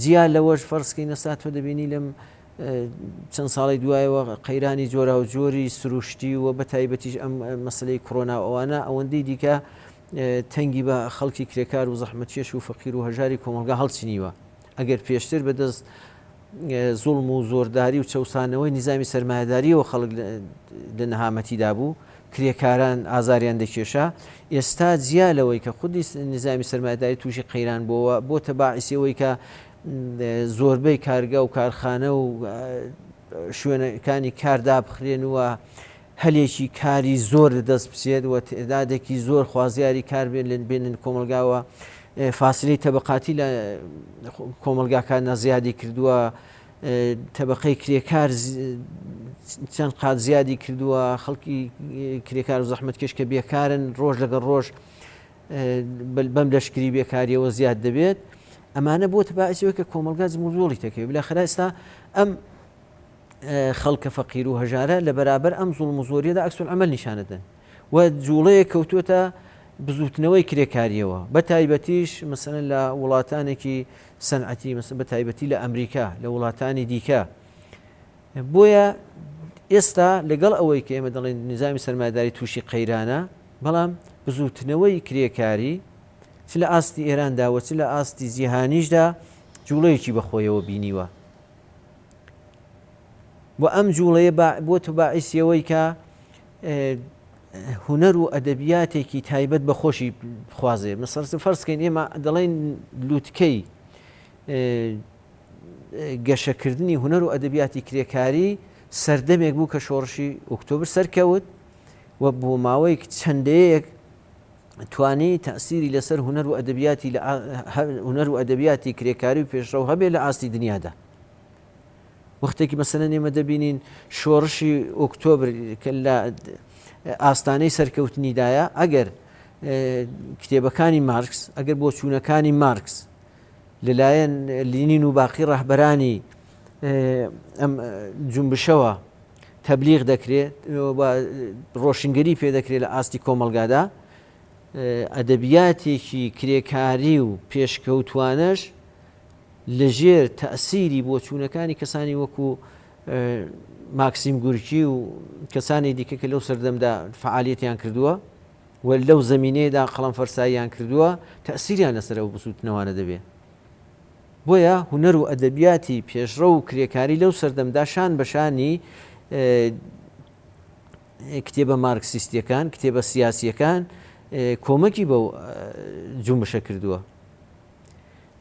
جیا لەوەش فەرزکەین ئێستا تۆ دەبینی لەم چەند ساڵی دوایەوە قەیرانی جۆراوجۆری سروشتی و بە تایبەتیش ئەم مەسلەی کۆرۆنا و ئەوانە ئەوەندەی دیکە تەنگی بە خەڵکی کرێکار و زەحمەتکێش و فەقیر و هەژاری کۆمەڵگا هەڵچنیوە. ئەگەر پێشتر بەدەست زوڵم و زۆرداری و چەوسانەوەی نیزامی سەرمایەداریەوە خەڵک لە نەهامەتیدا بوو، کرێکاران ئازاریان دەکێشا، ئێستا جیا لەوەی کە خودی نیزامی سەرمایەداری تووشی قەیران بۆوە، بۆتە باعیسی ئەوەی کە زۆربەی کارگە و کارخانە و شوێنەکانی کار دابخرێن و هەلێکی کاری زۆر لە دەست بچێت و تعدادێکی زۆر خوازیاری کار بێن لە بێنن کۆمەلگاوە فاسلی تەبقاتی لە کۆمەلگاکان زیادی کردووە تەبقەی کرێکار چەند قات زیادی کردووە خەڵکی کرێکار و زەحمەتکێش کە بێکارن ڕۆژ لەگەڵ ڕۆژ بەم لەشکری بێکاریەوە زیاد دەبێت ئەمانە بۆتە باعیسەوە کە کۆمەلگا جموجۆڵی تەکەوێت بلاخرا ئێستا ئەم خەڵکە فەقیر و هەژارە لە بەرابەر ئەم زوڵم و زۆریەدا عکس العمل نیشانەدەن و جوڵەیە کەوتووەتە بزوتنەوەی کرێکاریەوە بە تایبەتیش مەسەلەن لە وڵاتانێکی سەنعەتی مەسەلەن بە تایبەتی لە ئەمریکا لە وڵاتانی دیکە بۆیە ئێستا لەگەڵ ئەوەی کە ئێمە دەڵێن نظامی سەرمایداری تووشی قەیرانە بەڵام بزوتنەوەی کرێکاری چ لە ئاستی ئێراندا و چ لە ئاستی جیهانیشدا جوڵەیەکی بەخۆیەوە بینیوە و ئەم جوڵەیە بۆتە باعیسی ئەوەی کە هونەر و ئەدەبیاتێکی تایبەت بە خۆشی بخوازێ مەسەر فەرزکەین ئێمە دەڵێن لوتکەی گەشەکردنی هونەر و ئەدەبیاتی کرێکاری سەردەمێک بوو کە شۆڕشی ئۆکتۆبر سەرکەوت و بۆ ماوەیەک چەندەیەک توانی تەسیری لەسەر هونەر و ئەدەبیاتی لە هونەر و ئەدەبیاتی کرێکاری و پێشڕەو هەبێ لە ئاستی دنیادا. وەختێکی مەسەلەن ئێمە دەبینین شۆڕشی ئۆکتۆبر کە لە ئاستانەی سەرکەوتنیدایە ئەگەر کتێبەکانی مارکس ئەگەر بۆچوونەکانی مارکس لەلایەن لینین و باقی ڕەهبەرانی ئەم جونبشەوە تەبلیغ دەکرێت ڕۆشنگەری پێ دەکرێت لە ئاستی کۆمەلگادا ئەدەبیاتێکی کرێکاری و پێشکەوتوانەش لەژێر تەئسیری بۆچوونەکانی کەسانی وەکو ماکسیم گورکی و کەسانی دیکە کە لەو سەردەمدا فعالیەتیان کردووە و لەو زمینەیەدا قەڵەم فەرساییان کردووە تەئسیریان لەسەر ئەو بزووتنەوانە دەبێ. بۆیە هونەر و ئەدەبیاتی پێشڕەو و کرێکاری لەو سەردەمدا شان بە شانی کتێبە مارکسیستیەکان، کتێبە سیاسیەکان کۆمەکی بەو جومبشە کردووە.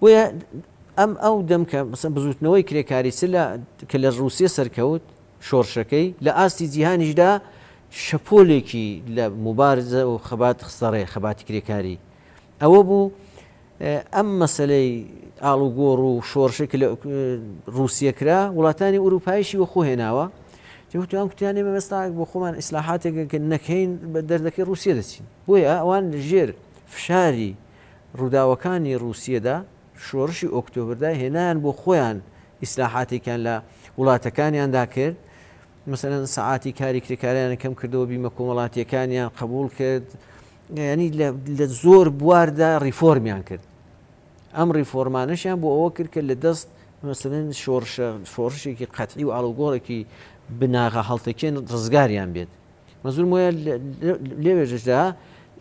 بۆیە ئەم ئەو دەم کە بزوتنەوەی کرێکاری چ لە کە لە ڕووسیە سەرکەوت شۆڕشەکەی لە ئاستی جیهانیشدا شەپۆلێکی لە موبارزە و خەبات خستەڕێ خەباتی کرێکاری ئەوە بوو ئەم مەسلەی ئاڵوگۆڕ و شۆڕشە کە لە ڕووسیە کرا وڵاتانی ئوروپایشی وەخۆ هێناوە وتیان کوتیان ئێمە ئێستا بۆ خۆمان ئیسلاحاتێک کە نەکەین بە دەردەکەی ڕووسیە دەچین بۆیە ئەوان ژێر فشاری ڕووداوەکانی ڕووسیەدا، شۆڕشی ئۆکتۆبردا هێنایان بۆ خۆیان ئیسلاحاتێکیان لە وڵاتەکانیاندا کرد، مەسەلەن سەعاتی کاری کرێکارانیان کەم کردەوە، بیمە کۆمەڵاتیەکانیان قبوڵ کرد، یانی لە زۆر بواردا ڕیفۆرمیان کرد. ئەم ڕیفۆرمانەشیان بۆ ئەوە کرد کە لە دەست مەسەلەن شۆڕشە شۆڕشێکی قەتعی و ئاڵوگۆڕێکی بناغە هەڵتەکێن ڕزگاریان بێت. مەزورم وایە لەوێژدا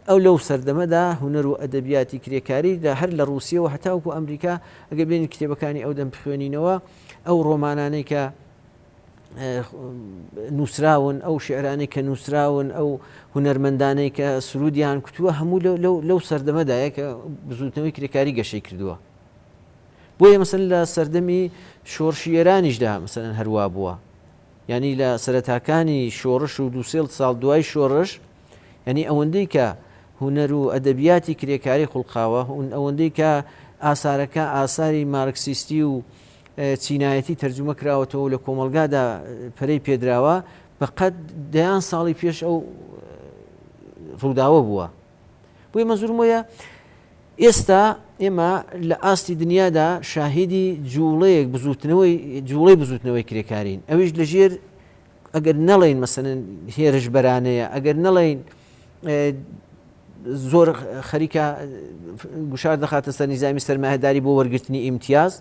ئەو لەو سەردەمەدا هونەر و ئەدەبیاتی کرێکاری لە هەر لە ڕووسیەوە هەتاوکو ئەمریکا ئەگەر بێنین کتێبەکانی ئەو دەم بخوێنینەوە ئەو ڕۆمانانەی کە نووسراون ئەو شعرانەی کە نووسراون ئەو هونەرمەندانەی کە سرودیان کوتووە هەموو لەو سەردەمەدایە کە بزوتنەوەی کرێکاری گەشەی کردووە بۆیە مەسەن لە سەردەمی شۆڕشی ئێرانیشدا مەسەن هەروا بووە یانی لە سەرەتاکانی شۆڕش و دووسێ ساڵ دوای شۆڕش یانی ئەوەندەی کە هونەر و ئەدەبیاتی کرێکاری خوڵقاوە ئەوەندەی کە ئاسارەکە ئاساری مارکسیستی و چینایەتی تەرجومە کراوەتەوە لە کۆمەڵگادا پەرەی پێدراوە بەقەد دەیان ساڵی پێش ئەو ڕووداوە بووە بۆیە مەزورم وەیە ئێستا ئێمە لە ئاستی دنیادا شاهیدی جوڵەیەک بزوتنەوەی جوڵەی بزوتنەوەی کرێکارین ئەویش لەژێر ئەگەر نەڵێین مەسەن هێرش بەرانەیە ئەگەر نەڵێین زۆر خەریکە گوشار دەخاتە سەر نیزامی سەرمایهداری بۆ وەرگرتنی ئیمتیاز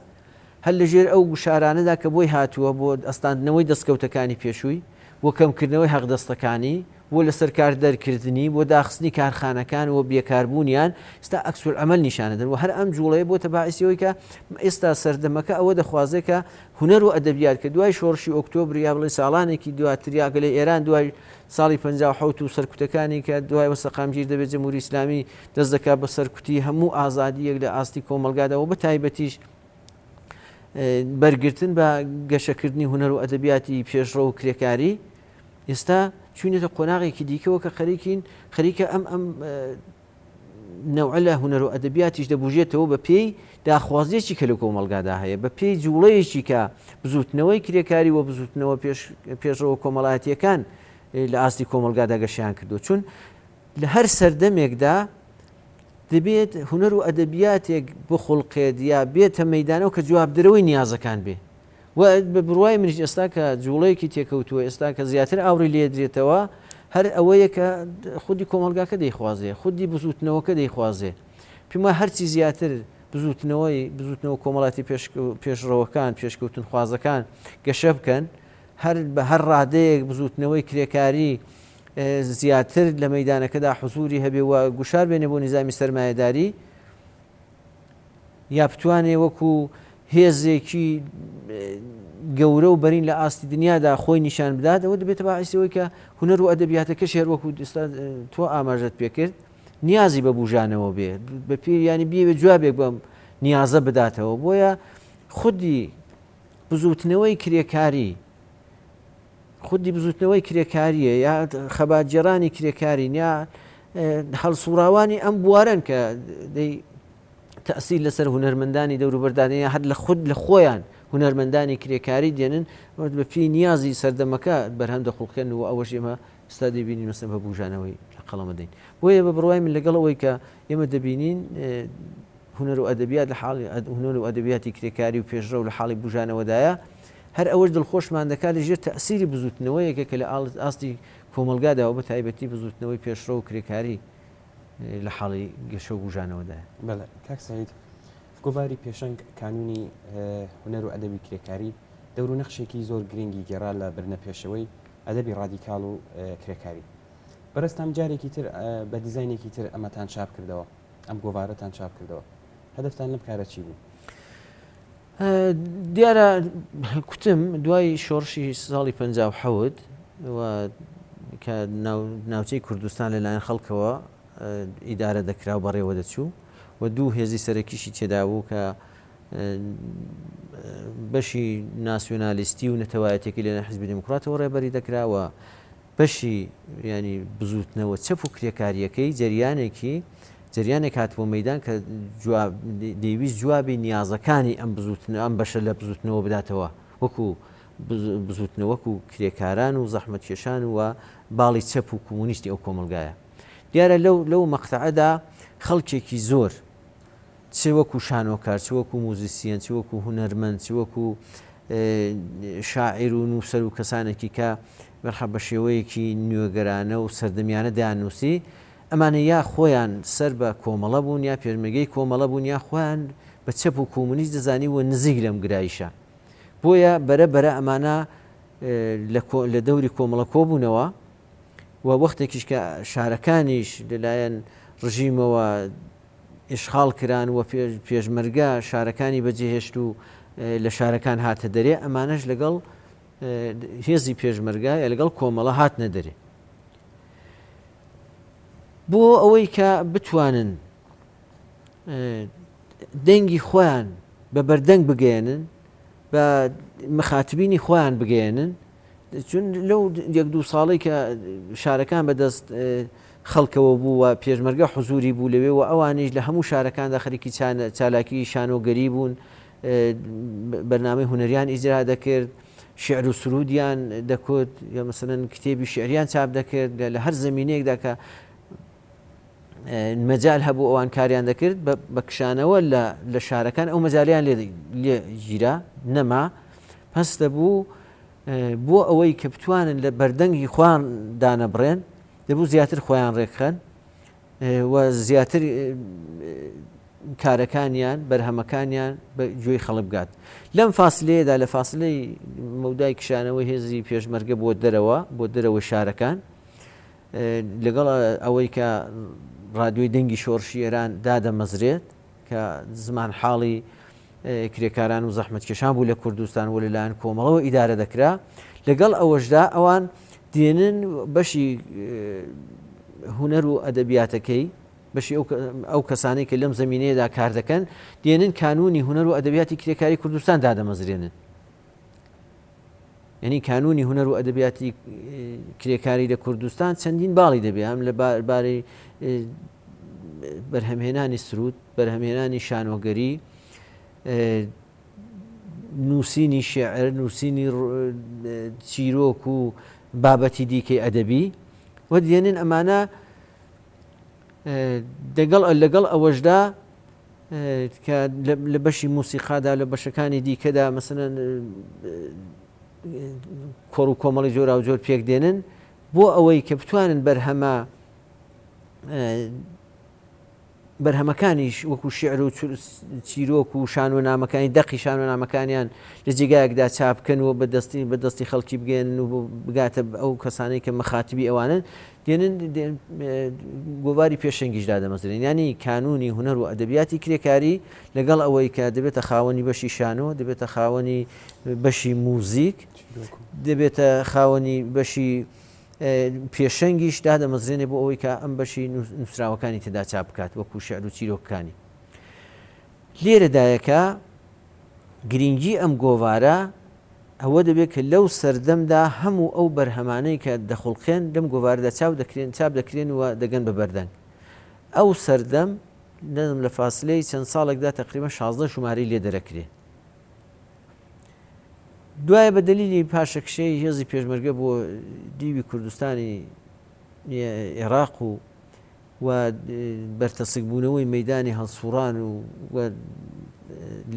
هەر لەژێر ئەو گوشارانەدا کە بۆی هاتووە بۆ ئەستاندنەوەی دەستکەوتەکانی پێشووی، بۆ کەمکردنەوەی حەقدەستەکانی، بۆ لەسەر کار دەرکردنی، بۆ داخستنی کارخانەکان و بێکاربوونیان، ئێستا عەکسولعەمەل نیشانەدەن و هەر ئەم جووڵەیە بۆتە باعیسی ئەوەی کە ئێستا سەردەمەکە ئەوە دەخوازێ کە هونەر و ئەدەبیات کە دوای شۆڕشی ئۆکتۆبر یا بڵێین ساڵانێکی دواتر یا گەلێ ئێران دوای ساڵی 57 و سەرکوتەکانی کە دوایەوە سەقامگیر دەبێت جمهوری ئیسلامی دەست دەکات بە سەرکوتی هەموو ئازادییەک لە ئاستی کۆمەڵگادا و بە تایبەتیش بەرگرتن بە گەشەکردنی هونەر و ئەدەبیاتی پێشڕەو و کرێکاری ئێستا چوینەتە قۆناغێکی دیکەوە کە خەریکین خەریکە ئەم ئەم نەوعە لە هونەر و ئەدەبیاتیش دەبوژێتەوە بە پێی داخوازیەکی کە لە کۆمەڵگادا هەیە بە پێی جوڵەیەکی کە بزوتنەوەی کرێکاری و بزوتنەوە پێش پێشڕەوە کۆمەڵایەتیەکان لە ئاستی کۆمەڵگادا گەشیان کردو چون لە هەر سەردەمێکدا دەبێت هونەر و ئەدەبیاتێک بخوڵقێت یا بێتە مەیدانەوە کە جوابدەرەوەی نیازەکان بێ و بە بڕوای منیش ئێستا کە جوڵەیەکی تێکەوتووە ئێستا کە زیاتر ئاوڕی لێدرێتەوە هەر ئەوەیە کە خودی کۆمەڵگاکە دەیخوازێ خودی بزوتنەوەکە دەیخوازێ پێما هەرچی زیاتر بزوتنەوەی بزوتنەوە کۆمەڵاتی پێشڕەوەکان پێشکەوتنخوازەکان گەشە بکەن هەر بە هەر ڕادەیەک بزوتنەوەی کرێکاری زیاتر لە مەیدانەکەدا حزوری هەبێ و گوشار بێنێ بۆ نیزامی سەرمایەداری یا بتوانێ وەکو هێزێکی گەورە و بەرین لە ئاستی دنیادا خۆی نیشان بدات ئەوە دەبێتە باعیسی ئەوەی کە هونەر و ئەدەبیاتەکەش هەر وەکو تۆ ئاماژەت پێکرد نیازی بە بوژانەوە بێ بە پێ ینی بیەوێ جوابێک بەم نیازە بداتەوە بۆیە خودی بزوتنەوەی کرێکاری خودی بزوتنەوەی کرێکاریە یا خەباتگێڕانی کرێکارین یا هەڵسوڕاوانی ئەم بوارەن کە دەی تەسیر لەسەر هونەرمەندانی دەوروبەردانە یا هەر لە خود لە خۆیان هونەرمەندانی کرێکاری دێنن بە پێی نیازی سەردەمەکە بەرهەم دەخوڵقێن و ئەوەش ئێمە ئێستا دەبینین مەسەن بە بوژانەوەی لە قەڵەمە دەین بۆیە بە بڕوای من لەگەڵ ئەوەی کە ئێمە دەبینین هونەر و ئەدەبیات لە حاڵی هونەر و ئەدەبیاتی کرێکاری و پێشڕەو لە حاڵی بوژانەوەدایە هەر ئەوەش دڵخۆشمان دەکات لە ژێر تەئسیری بزووتنەوەیەکە کە لە ئاستی کۆمەڵگادا و بە تایبەتی بزووتنەوەی پێشڕەو و کرێکاری لە حاڵی گەشە و بوژانەوەدایە. بەڵێ کاک سەعید، گۆڤاری پێشەنگ کانوونی هونەر و ئەدەبی کرێکاری دەور و نەخشێکی زۆر گرینگی گێڕا لە بردنە پێشەوەی ئەدەبی ڕادیکاڵ و کرێکاری. بەڕێزتان جارێکی تر بە دیزاینێکی تر ئەمەتان چاپ کردەوە، ئەم گۆڤارەتان چاپ کردەوە. هەدەفتان لەم کارە چی بوو؟ دیارە کوتم دوای شۆڕشی ساڵی 57 و کە ناوچەی کوردستان لەلایەن خەڵکەوە ئیدارە دەکرا و بەڕێوە دەچوو و دوو هێزی سەرەکیشی تێدا بوو کە بەشی ناسیۆنالیستی و نەتەوایەتێکی لەلایەن حزبی دیموکراتەوە ڕێبەری دەکرا و بەشی ینی بزووتنەوە چەپ و کرێکاریەکەی جەریانێکی جەریانێک هاتبوو مەدان کە دەیویست جوابی نیازەکانی ئەم بزوتن ئەم بەشە لە بزوتنەوە بداتەوە وەکو بزوتنەوە وەکو کرێکاران و زەحمەتکێشان و باڵی چەپ و کۆمۆنیستی ئەو کۆمەڵگایە. دیارە لەو لەو مەقتەعەدا خەڵکێکی زۆر چ وەکو شانۆکار، چ وەکو موزیسیەن، چ وەکو هونەرمەند، چ وەکو شاعیر و نووسەر و کەسانێکی کە بەرحە بە شێوەیەکی نوێگەرانە و سەردەمیانە دەیاننووسی، ئەمانە یا خۆیان سەر بە کۆمەڵە بوون یا پێشمەرگەی کۆمەڵە بوون یا خۆیان بە چەپ و کۆمۆنیست دەزانی و نزیک لەم گرایشە. بۆیە بەرە بەرە ئەمانە لە دەوری کۆمەڵە کۆبوونەوە و وەختێکیش کە شارەکانیش لەلایەن ڕژیمەوە ئیشغاڵ کران و پێشمەرگە شارەکانی بەجێهێشت و لە شارەکان هاتە دەرێ ئەمانەش لەگەڵ هێزی پێشمەرگە یا لەگەڵ کۆمەڵە هاتنە دەرێ بۆ ئەوەی کە بتوانن دەنگی خۆیان بە بەردەنگ بگەیەنن، بە مخاتبینی خۆیان بگەیەنن، چون لەو یەک دوو ساڵەی کە شارەکان بەدەست خەڵکەوە بوو و پێشمەرگە حزوری بوو لەوێ و ئەوانیش لە هەموو شارەکاندا خەریکی چالاکی شانۆگەری بوون، بەرنامەی هونەریان ئیجرا دەکرد، شعر و سرودیان دەکوت، یا مەسەلەن کتێبی شعریان چاپ دەکرد، لە هەر زەمینەیەکدا کە مەجال هەبوو ئەوان کاریان دەکرد بە کشانەوە لە شارەکان ئەو مەجالیان لێ گیرا نەما پەس دەبوو بۆ ئەوەی کە بتوانن لە بەردەنگی خۆیان دانەبڕێن دەبوو زیاتر خۆیان ڕێکخەن و زیاتر کارەکانیان بەرهەمەکانیان بە گوێی خەڵک بگات لەم فاسلەیەدا لە فاسلەی مەودای کشانەوەی هێزی پێشمەرگە بۆ دەرەوە بۆ دەرەوەی شارەکان لەگەڵ ئەوەی کە ڕادیۆی دەنگی شۆڕشی ئێران دادەمەزرێت کە زمان حاڵی کرێکاران و زەحمەتکێشان بوو لە کوردستان و لەلایەن کۆمەڵەوە ئیدارە دەکرا لەگەڵ ئەوەشدا ئەوان دێنن بەشی هونەر و ئەدەبیاتەکەی بەشی ئەو کەسانەی کە لەم زمینەیەدا کار دەکەن دێنن کانونی هونەر و ئەدەبیاتی کرێکاری کوردستان دادەمەزرێنن یەنی کانوونی هونەر و ئەدەبیاتی کرێکاری لە کوردستان چەندین باڵی دەبێ هەم لە بارەی بەرهەمهێنانی سرود بەرهەمهێنانی شانۆگەری نووسینی شعر نووسینی چیرۆک و بابەتی دیکەی ئەدەبی و دێنن ئەمانە دەگەڵ لەگەڵ ئەوەشدا کە لە بەشی موسیقادا لە بەشەکانی دیکەدا مەسەلەن کۆڕ و کۆمەڵی جۆراوجۆر پێک دێنن بۆ ئەوەی کە بتوانن بەرهەمە بەرهەمەکانیش وەکو شعر و چیرۆک و شانۆنامەکانی دەقی شانۆنامەکانیان لە جێگایەکدا چاپ بکەن و بەدەستی بەدەستی خەڵکی بگەن و بگاتە ئەو کەسانەی کە مەخاتبی ئەوانن دێنن گۆڤاری پێشەنگیش دادەمەزرێن یانی کانوونی هونەر و ئەدەبیاتی کرێکاری لەگەڵ ئەوەی کە دەبێتە خاوەنی بەشی شانۆ دەبێتە خاوەنی بەشی موزیک دەبێتە خاوەنی بەشی پێشەنگیش دادەمەزرێنێ بۆ ئەوەی کە ئەم بەشی نووسراوەکانی تێدا چاپ بکات وەکو شعر و چیرۆکەکانی لێرەدایە کە گرینگی ئەم گۆڤارە ئەوە دەبێت کە لەو سەردەمدا هەموو ئەو بەرهەمانەی کە دەخوڵقێن لەم گۆڤارەدا چاو دەکرێن چاپ دەکرێن و دەگەن بە بەردەنگ. ئەو سەردەم نەزم لە فاسلەی چەند ساڵێکدا تەقریبەن 16 ژمارەی لێ دەرەکرێ. دوایە بە دەلیلی پاشەکشەی هێزی پێشمەرگە بۆ دیوی کوردستانی عێراق و و بەرتەسک بوونەوەی مەیدانی هەڵسووڕان و و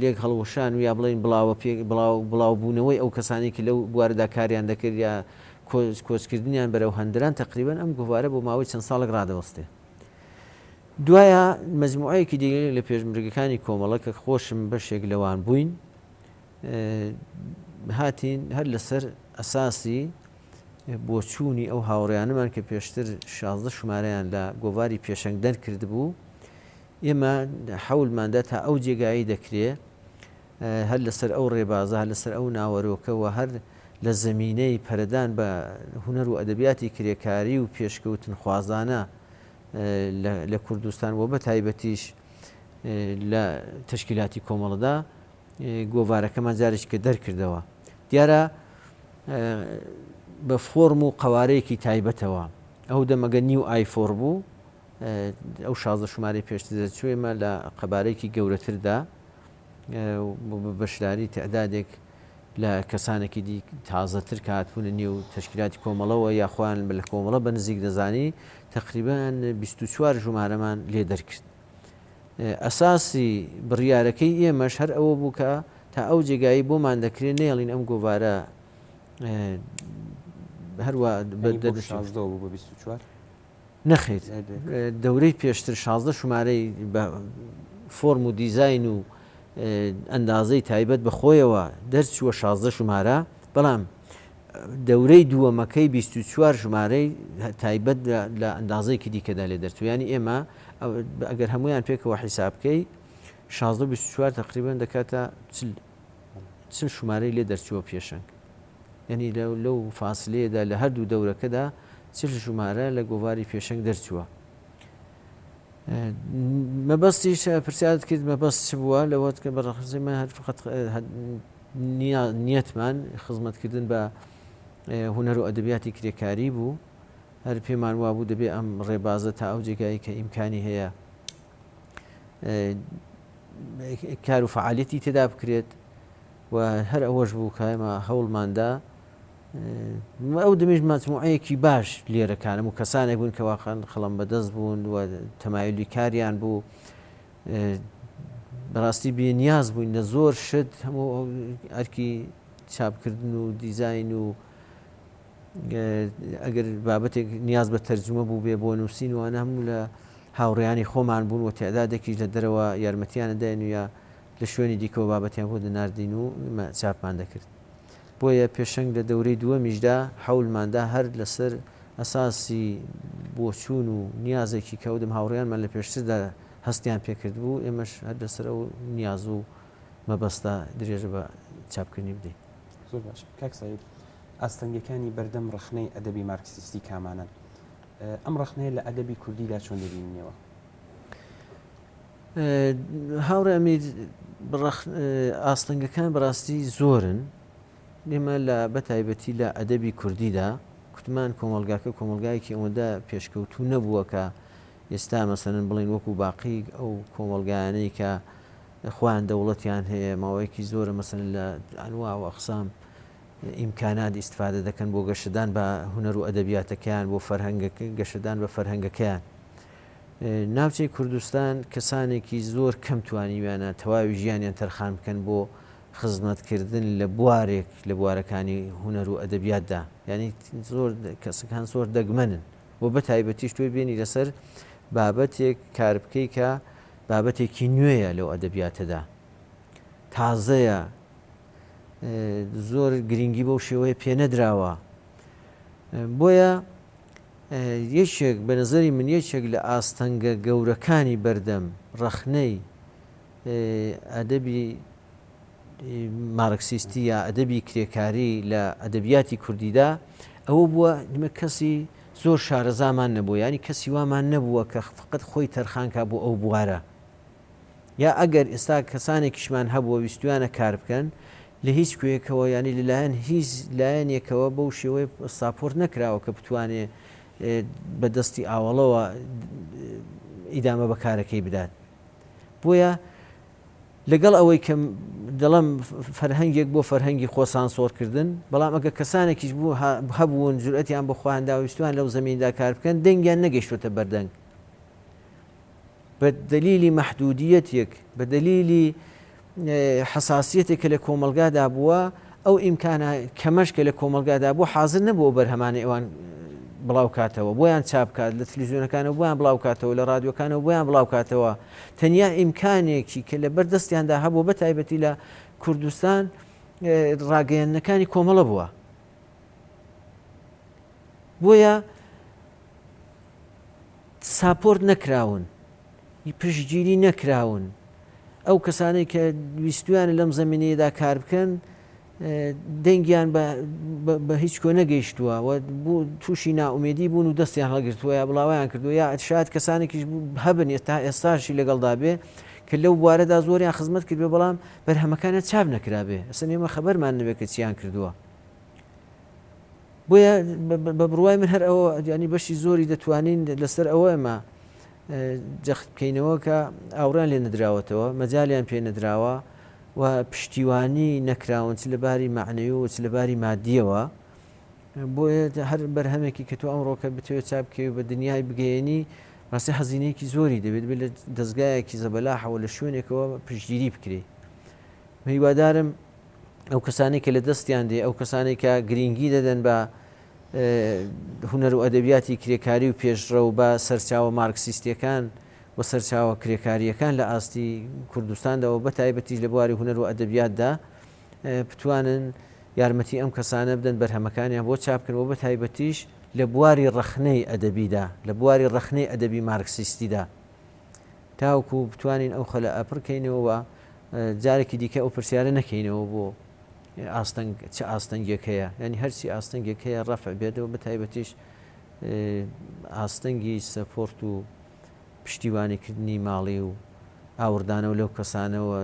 لێک هەڵوەشان و یا بڵێین بڵاوە پێ بڵاو بڵاو بوونەوەی ئەو کەسانەی کە لەو بوارەدا کاریان دەکرد یا کۆچ کۆچکردنیان بەرەو هەندران تەقریبەن ئەم گۆڤارە بۆ ماوەی چەند ساڵێک ڕادەوەستێ. دوایە مەجموعەیەکی دیگە لە پێشمرگەکانی کۆمەڵە کە خۆشم بەشێک لەوان بووین هاتین هەر لەسەر ئەساسی بۆچوونی ئەو هاوڕێیانەمان کە پێشتر 16 ژمارەیان لە گۆڤاری پێشەنگ دەرکردبوو، ئێمە حەولماندا تا ئەو جێگایەی دەکرێ هەر لەسەر ئەو ڕێبازە، هەر لەسەر ئەو ناوەرۆکە و هەر لە زەمینەی پەرەدان بە هونەر و ئەدەبیاتی کرێکاری و پێشکەوتنخوازانە. لە کوردستان و بە تایبەتیش لە تەشکیلاتی کۆمەڵەدا گۆڤارەکەمان جارێکی کە دەرکردەوە. دیارە بە فۆرم و قەوارەیەکی تایبەتەوە. ئەو دەمەگە نیو ئایفۆر بوو، ئەو 16 شمارەی پێشتر دەرچوو ئێمە لە قەبارەیەکی گەورەتردا بە بەشداری تعدادێک لە کەسانێکی دی تازەتر کە هاتبوونە نێو تەشکیلاتی کۆمەڵەوە یا خۆیان لە کۆمەڵە بە نزیک دەزانی تەقریبەن 24 ژمارەمان لێ دەرکرد. ئەساسی بڕیارەکەی ئێمەش هەر ئەوە بوو کە تا ئەو جێگایی بۆمان دەکرێت نەیەڵین ئەم گۆڤارە هەروە بە 24 نەخیر دەورەی پێشتر 16 شمارەی بە فۆرم و دیزین و ئەندازەی تایبەت بە خۆیەوە دەرچووە 16 ژمارە بەڵام دەورەی دووەمەکەی 24 ژمارەی تایبەت لە ئەندازەیەکی دیکەدا لێ دەرچوو ینی ئێمە ئەگەر هەمویان پێکەوە حیساب بکەی 16 24 تقریبا دەکاتە چل شمارەی لێ دەرچووە پێشنگ ینی لەو فاسلەیەدا لە هەردوو دەورەکەدا چل ژمارە لە گۆواری پێشنگ دەرچووە مەبەستیش پرسیارت کرد مەبەست چ بووە لەوەت کە بەڕخزی من هەر فقط نیەتمان خزمەتکردن بە هونەر و ئەدەبیاتی کرێکاری بوو هەر پێمان وابوو دەبێ ئەم ڕێبازە تا ئەو جێگایی کە ئیمکانی هەیە کار و فعالیەتی تێدا بکرێت و هەر ئەوەش بوو کە ئێمە هەوڵماندا ئەو دەمیش مەجموعەیەکی باش لێرە کارم و کەسانێک بوون کە واقعا قەڵەم بەدەست بوون و تەمایلی کاریان بوو بەڕاستی بێ نیاز بووین لە زۆر شت هەموو ئەرکی چاپکردن و دیزین و ئەگەر بابەتێک نیاز بە تەرجمە بوو بێ بۆ نووسین وانە هەموو لە هاوڕێیانی خۆمان بوون و تعدادێکیش لە دەرەوە یارمەتیانە داین و یا لە شوێنی دیکەوە بابەتیان بۆ دەناردین و چاپمان دەکرد. بۆیە پێشەنگ لە دەورەی دووەمیشدا حەولمان دا هەر لەسەر ئەساسی بۆچوون و نیازێکی کە ئەودەم هاوڕێیانمان لە پێشتردا هەستیان پێ کردبوو، ئێمەش هەر لەسەر ئەو نیاز و مەبەستە درێژە بە چاپکردنی بدەین. زۆر باشە کاک سەعید، ئاستەنگەکانی بەردەم ڕەخنەی ئەدەبی مارکسیستی کامانەن؟ ئەم ڕەخنەیە لە ئەدەبی کوردیدا چۆن دەبینینەوە؟ هاوڕێ ئەمیر ئاستەنگەکان بەڕاستی زۆرن ئێمە لە بەتایبەتی لە ئەدەبی کوردیدا کوتمان کۆمەلگاکە کۆمەلگایەکی ئەوەندە پێشکەوتوو نەبووە کە ئێستا مەسەن بڵین وەکو باقی ئەو کۆمەلگایانەی کە خۆیان دەوڵەتیان هەیە ماوەیەکی زۆرە مەسن لە ئەنوا و ئەقسام ئیمکانات ئیسفادە دەکەن بۆ گەشەدان بە هونەر و ئەدەبیاتەکەیان بۆ فەرهەنگە گەشەدان بە فەرهەنگەکەیان ناوچەی کوردستان کەسانێکی زۆر کەم توانیویانە تەواوی ژیانیان تەرخان بکەن بۆ خزمەتکردن لە بوارێک لە بوارەکانی هونەر و ئەدەبیاتدا یعنی زۆر کەسەکان زۆر دەگمەنن و بە تایبەتیش تۆی بێنی لەسەر بابەتێک کار بکەی کە بابەتێکی نوێیە لەو ئەدەبیاتەدا تازەیە زۆر گرنگی بەو شێوەیە پێنەدراوە بۆیە یەکێک بە نەزەری من یەکێک لە ئاستەنگە گەورەکانی بەردەم ڕەخنەی ئەدەبی مارکسیستی یا ئەدەبی کرێکاری لە ئەدەبیاتی کوردیدا ئەوە بووە ئمە کەسی زۆر شارەزامان نەبوو ینی کەسی وامان نەبووە کە فقط خۆی تەرخانکا بۆ ئەو بوارە یا ئەگەر ئێستا کەسانێکیشمان هەبووە ویستویانە کار بکەن لە هیچ کوێیەکەوە یانی لەلایەن هیچ لایەنێکەوە بەو شێوەیە support نەکراوە کە بتوانێ بە دەستی ئاوەڵەوە ئیدامە بە کارەکەی بدات بۆیە لەگەڵ ئەوەی کە دەڵم فەرهەنگێک بۆ فەرهەنگی خۆ سانسۆرکردن بەڵام ئەگە کەسانێکیش بوو هەبوون جورئەتیان بۆ خۆیان دا ویستویان لەو زەمیندا کار بکەن دەنگیان نەگەیشتوتە بەردەنگ بە دەلیلی مەحدودیەتێک، بە دەلیلی حەساسیەتێک کە لە کۆمەڵگادا بووە، ئەو ئیمکانە کەمەش کە لە کۆمەڵگادا بوو حازر نەبوو ئەو بەرهەمانەی ئەوان بڵاو کاتەوە، بۆیان چاپ کات، لە تلویزیۆنەکانەوە بۆیان بڵاو کاتەوە، لە ڕادیۆکانەوە بۆیان بڵاو کاتەوە. تەنیا ئیمکانێکی کە لەبەر دەستیاندا هەبووە بە تایبەتی لە کوردستان ڕاگەیاندنەکانی کۆمەڵە بووە. بۆیە support نەکراون، پشتگیری نەکراون، ئەو کەسانەی کە ویستویانە لەم زەمینەیەدا کار بکەن دەنگیان بە بە هیچ کۆ نەگەیشتووە و تووشی نائومێدی بوون و دەستیان هەڵگرتووە یا بڵاویان کردووە یا شاید کەسانێکیش هەبن ئێستا ئێستاشی لەگەڵدا بێ کە لەو بوارەدا زۆریان خزمەت کردبێ بەڵام بەرهەمەکانیان چاپ نەکرابێ ئەسن ئێمە خەبەرمان نەبێ کە چیان کردووە. بۆیە بە بڕوای من هەر ئەوە ینی بەشی زۆری دەتوانین لەسەر ئەوە ئێمە جەخت بکەینەوە کە ئاوڕیان لێ نەدراوەتەوە، مەجالیان پێ نەدراوە و پشتیوانی نەکراون چ لە باری مەعنەوی و چ لە باری مادییەوە. بۆیە هەر بەرهەمێکی کە تۆ ئەمڕۆکە بتەوێت چاپ بکەی و بە دنیای بگەیەنی ڕاستی هەزینەیەکی زۆری دەبێت بێت لە دەزگایەکی زەبەلاحەوە لە شوێنێکەوە پشتگیری بکرێت. هیوادارم ئەو کەسانەی کە لە دەستیان دێ ئەو کەسانەی کە گرینگی دەدەن بە هونەر و ئەدەبیاتی کرێکاری و پێشڕەو بە سەرچاوە مارکسیستیەکان و سەرچاوە کرێکارییەکان لە ئاستی کوردستاندا و بەتایبەتیش لە بواری هونەر و ئەدەبیاتدا بتوانن یارمەتی ئەم کەسانە بدەن بەرهەمەکانیان بۆ چاپ بکەن و بەتایبەتیش لە بواری ڕەخنەی ئەدەبیدا لە بواری ڕەخنەی ئەدەبی مارکسیستیدا تاوەکو بتوانین ئەو خەلەئە پڕکەینەوە و جارێکی دیکە ئەو پرسیارە نەکەینەوە بۆ ئاستەنگ چ ئاستەنگێک هەیە یعنی هەرچی ئاستەنگێک هەیە ڕەفع بێتەوە بە تایبەتیش ئاستەنگی support و پشتیوانیکردنی ماڵی و ئاوڕدانەوە لەو کەسانەوە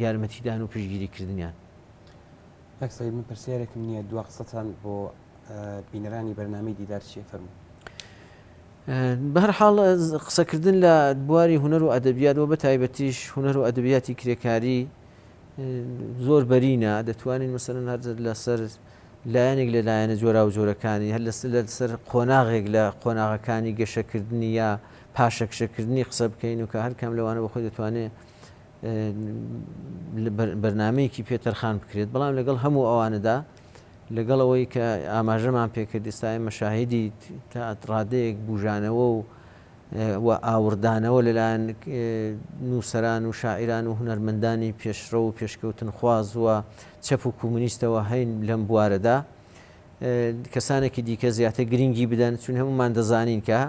یارمەتیدان و پشتگیریکردنیان. کاک سەید من پرسیارێکم نییە دوا قسەتان بۆ بینەرانی بەرنامەی دیدار چییە فەرموو. بەهەرحاڵ قسەکردن لە بواری هونەر و ئەدەبیات و بە تایبەتیش هونەر و ئەدەبیاتی کرێکاری زۆر بەرینە دەتوانین مەسەلەن هەر لەسەر لایەنێک لە لایەنە جۆراوجۆرەکانی هەر لەسەر قۆناغێک لە قۆناغەکانی گەشەکردنی یا پاشەکشەکردنی قسە بکەین و کە هەر کام لەوانە بەخۆی دەتوانێت بەرنمەیەکی پێ تەرخان بکرێت بەڵام لەگەڵ هەموو ئەوانەدا لەگەڵ ئەوەی کە ئاماژەمان پێکرد ئێستا ئێمە شاهیدی تا ڕادەیەک بوژانەوە و و ئاوڕدانەوە لەلایەن نووسەران و شاعیران و هونەرمەندانی پێشڕەو و پێشکەوتنخواز و چەپ و کومونیستەوە هەین لەم بوارەدا کەسانێکی دیکە زیاتر گرنگی بدەن چون هەمومان دەزانین کە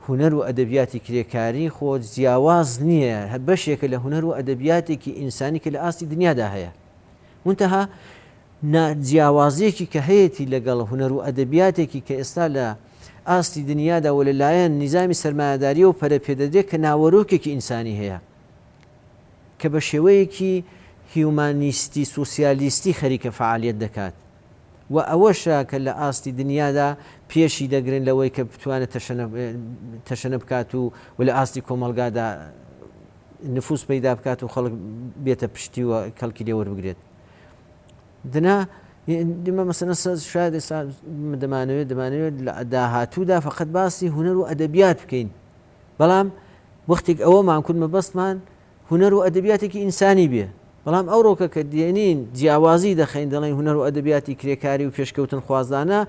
هونەر و ئەدەبیاتی کرێکاری خۆ جیاواز نییە هەر بەشێکە لە هونەر و ئەدەبیاتێکی ئینسانی کە لە ئاستی دنیادا هەیە منتەها نا جیاوازیەکی کە هەیەتی لەگەڵ هونەر و ئەدەبیاتێکی کە ئێستا لە ئاستی دنیادا و لە لایەن نیزامی سەرمایەداریەوە پەرە پێدەدرێت کە ناوەرۆکێکی ئینسانی هەیە کە بە شێوەیەکی هیومانیستی سوسیالیستی خەریکە فەعالیەت دەکات و ئەوەشە کە لە ئاستی دنیادا پێشی دەگرن لەوەی کە بتوانێت تەشەنە تەشەنە بکات و و لە ئاستی کۆمەڵگادا نفوس پەیدا بکات و خەڵک بێتە پشتی و کەڵکی لێ وەربگرێت. دنا ئێمە مەسەلەن شاید ئێستا دەمانەوێت دەمانەوێت لە داهاتوودا فقط باسی هونەر و ئەدەبیات بکەین بەڵام وەختێک ئەوەمان کرد مەبەستمان هونەر و ئەدەبیاتێکی ئینسانی بێ بەڵام ئەوڕۆکە کە دێنین جیاوازی دەخەین دەڵێن هونەر و ئەدەبیاتی کرێکاری و پێشکەوتن خوازانە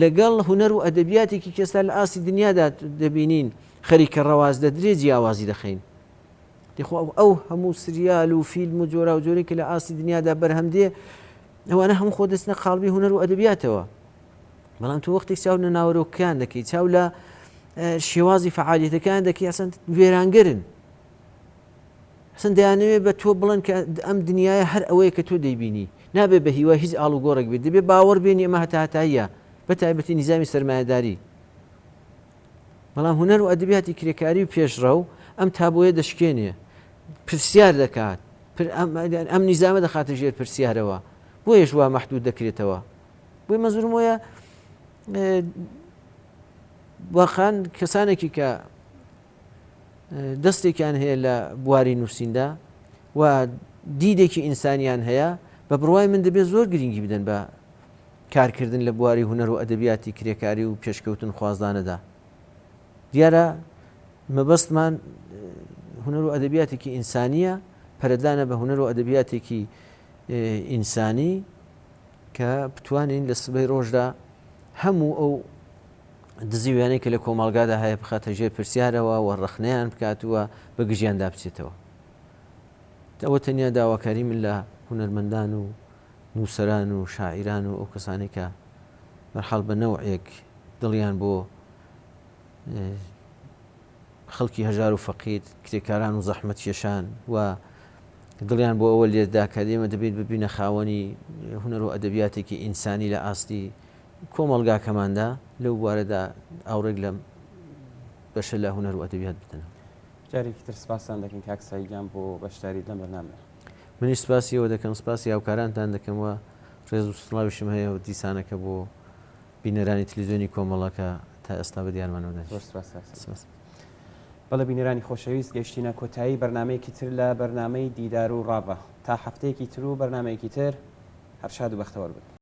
لەگەڵ هونەر و ئەدەبیاتێکی کێستا لە ئاستی دنیادا دەبینین خەریکە ڕەواز دەدرێ جیاوازی دەخەین دەی خۆ ئەو هەموو سریال و فیلم و جۆراوجۆری کە لە ئاستی دنیادا بەرهەم دێ ئەوانە هەموو خۆ دەچنە قاڵبی هونەر و ئەدەبیاتەوە بەڵام تۆ وەختێک چاو لە ناوەرۆکەکان دەکەی چاو لە شێوازی فعالیەتەکان دەکەی ئەسەن وێرانگەرن ئەسەن دەیانەوێت بە تۆ بڵێن کە ئەم دنیاە هەر ئەوەیە کە تۆ دەیبینی نابێ بە هیوای هیچ ئاڵوگۆڕێک بێت دەبێ باوەڕ بێنی ئەمە هەتا هەتاییە بە تایبەتی نیزامی سەرمایەداری بەڵام هونەر و ئەدەبیاتی کرێکاری و پێشڕەو ئەم تابۆیە دەشکێنێ، پرسیار دەکات، ئەم نیزامە دەخاتە ژێر پرسیارەوە، بۆیەش وا مەحدود دەکرێتەوە. بۆیە مەنزورم وەیە واقعا کەسانێکی کە دەستێکیان هەیە لە بواری نووسیندا و دیدێکی ئینسانیان هەیە بە بڕوای من دەبێت زۆر گرنگی بدەن بە کارکردن لە بواری هونەر و ئەدەبیاتی کرێکاری و پێشکەوتنخوازانەدا. دیارە مەبەستمان هونەر و ئەدەبیاتێکی ئینسانییە، پەرەدانە بە هونەر و ئەدەبیاتێکی ئینسانی کە بتوانین لە سبەی ڕۆژدا هەموو ئەو دزیویانەی کە لە کۆمەڵگادا هەیە بخاتە ژێر پرسیارەوە و ڕەخنەیان بکات و بە گژیاندا بچێتەوە. ئەوە تەنیا داواکاری من لە هونەرمەندان و نووسەران و شاعیران و ئەو کەسانەی کە بەرحاڵ بە نەوعێک دڵیان بۆ خەڵکی هەژار و فەقیر، کرێکاران و زەحمەتکێشان و دڵیان بۆ ئەوە لێدا کە ئێمە دەبێت ببینە خاوەنی هونەر و ئەدەبیاتێکی ئینسانی لە ئاستی کۆمەڵگاکەماندا لەو بوارەدا ئاوڕێک لەم بەشە لە هونەر و ئەدەبیات بدەنەوە. جارێکی تر سپاستان دەکەین کاک سەعید گیان بۆ بەشداریت لەم بەرنامەیە. منیش سپاسی ئێوە دەکەم، سپاسی هاوکارانتان دەکەم و ڕێز و سڵاویشم هەیە و دیسانەکە بۆ بینەرانی تلویزیۆنی کۆمەڵە کە تا ئێستا بە دیارمانەوە دانیشتوون. زۆر سپاس کاک سەعید. سپاس. بەڵێ بینەرانی خۆشەویست گەیشتینە کۆتایی بەرنامەیەکی تر لە بەرنامەی دیدار و ڕاڤە. تا هەفتەیەکی تر و بەرنامەیەکی تر هەر شاد و بەختەوەر بن.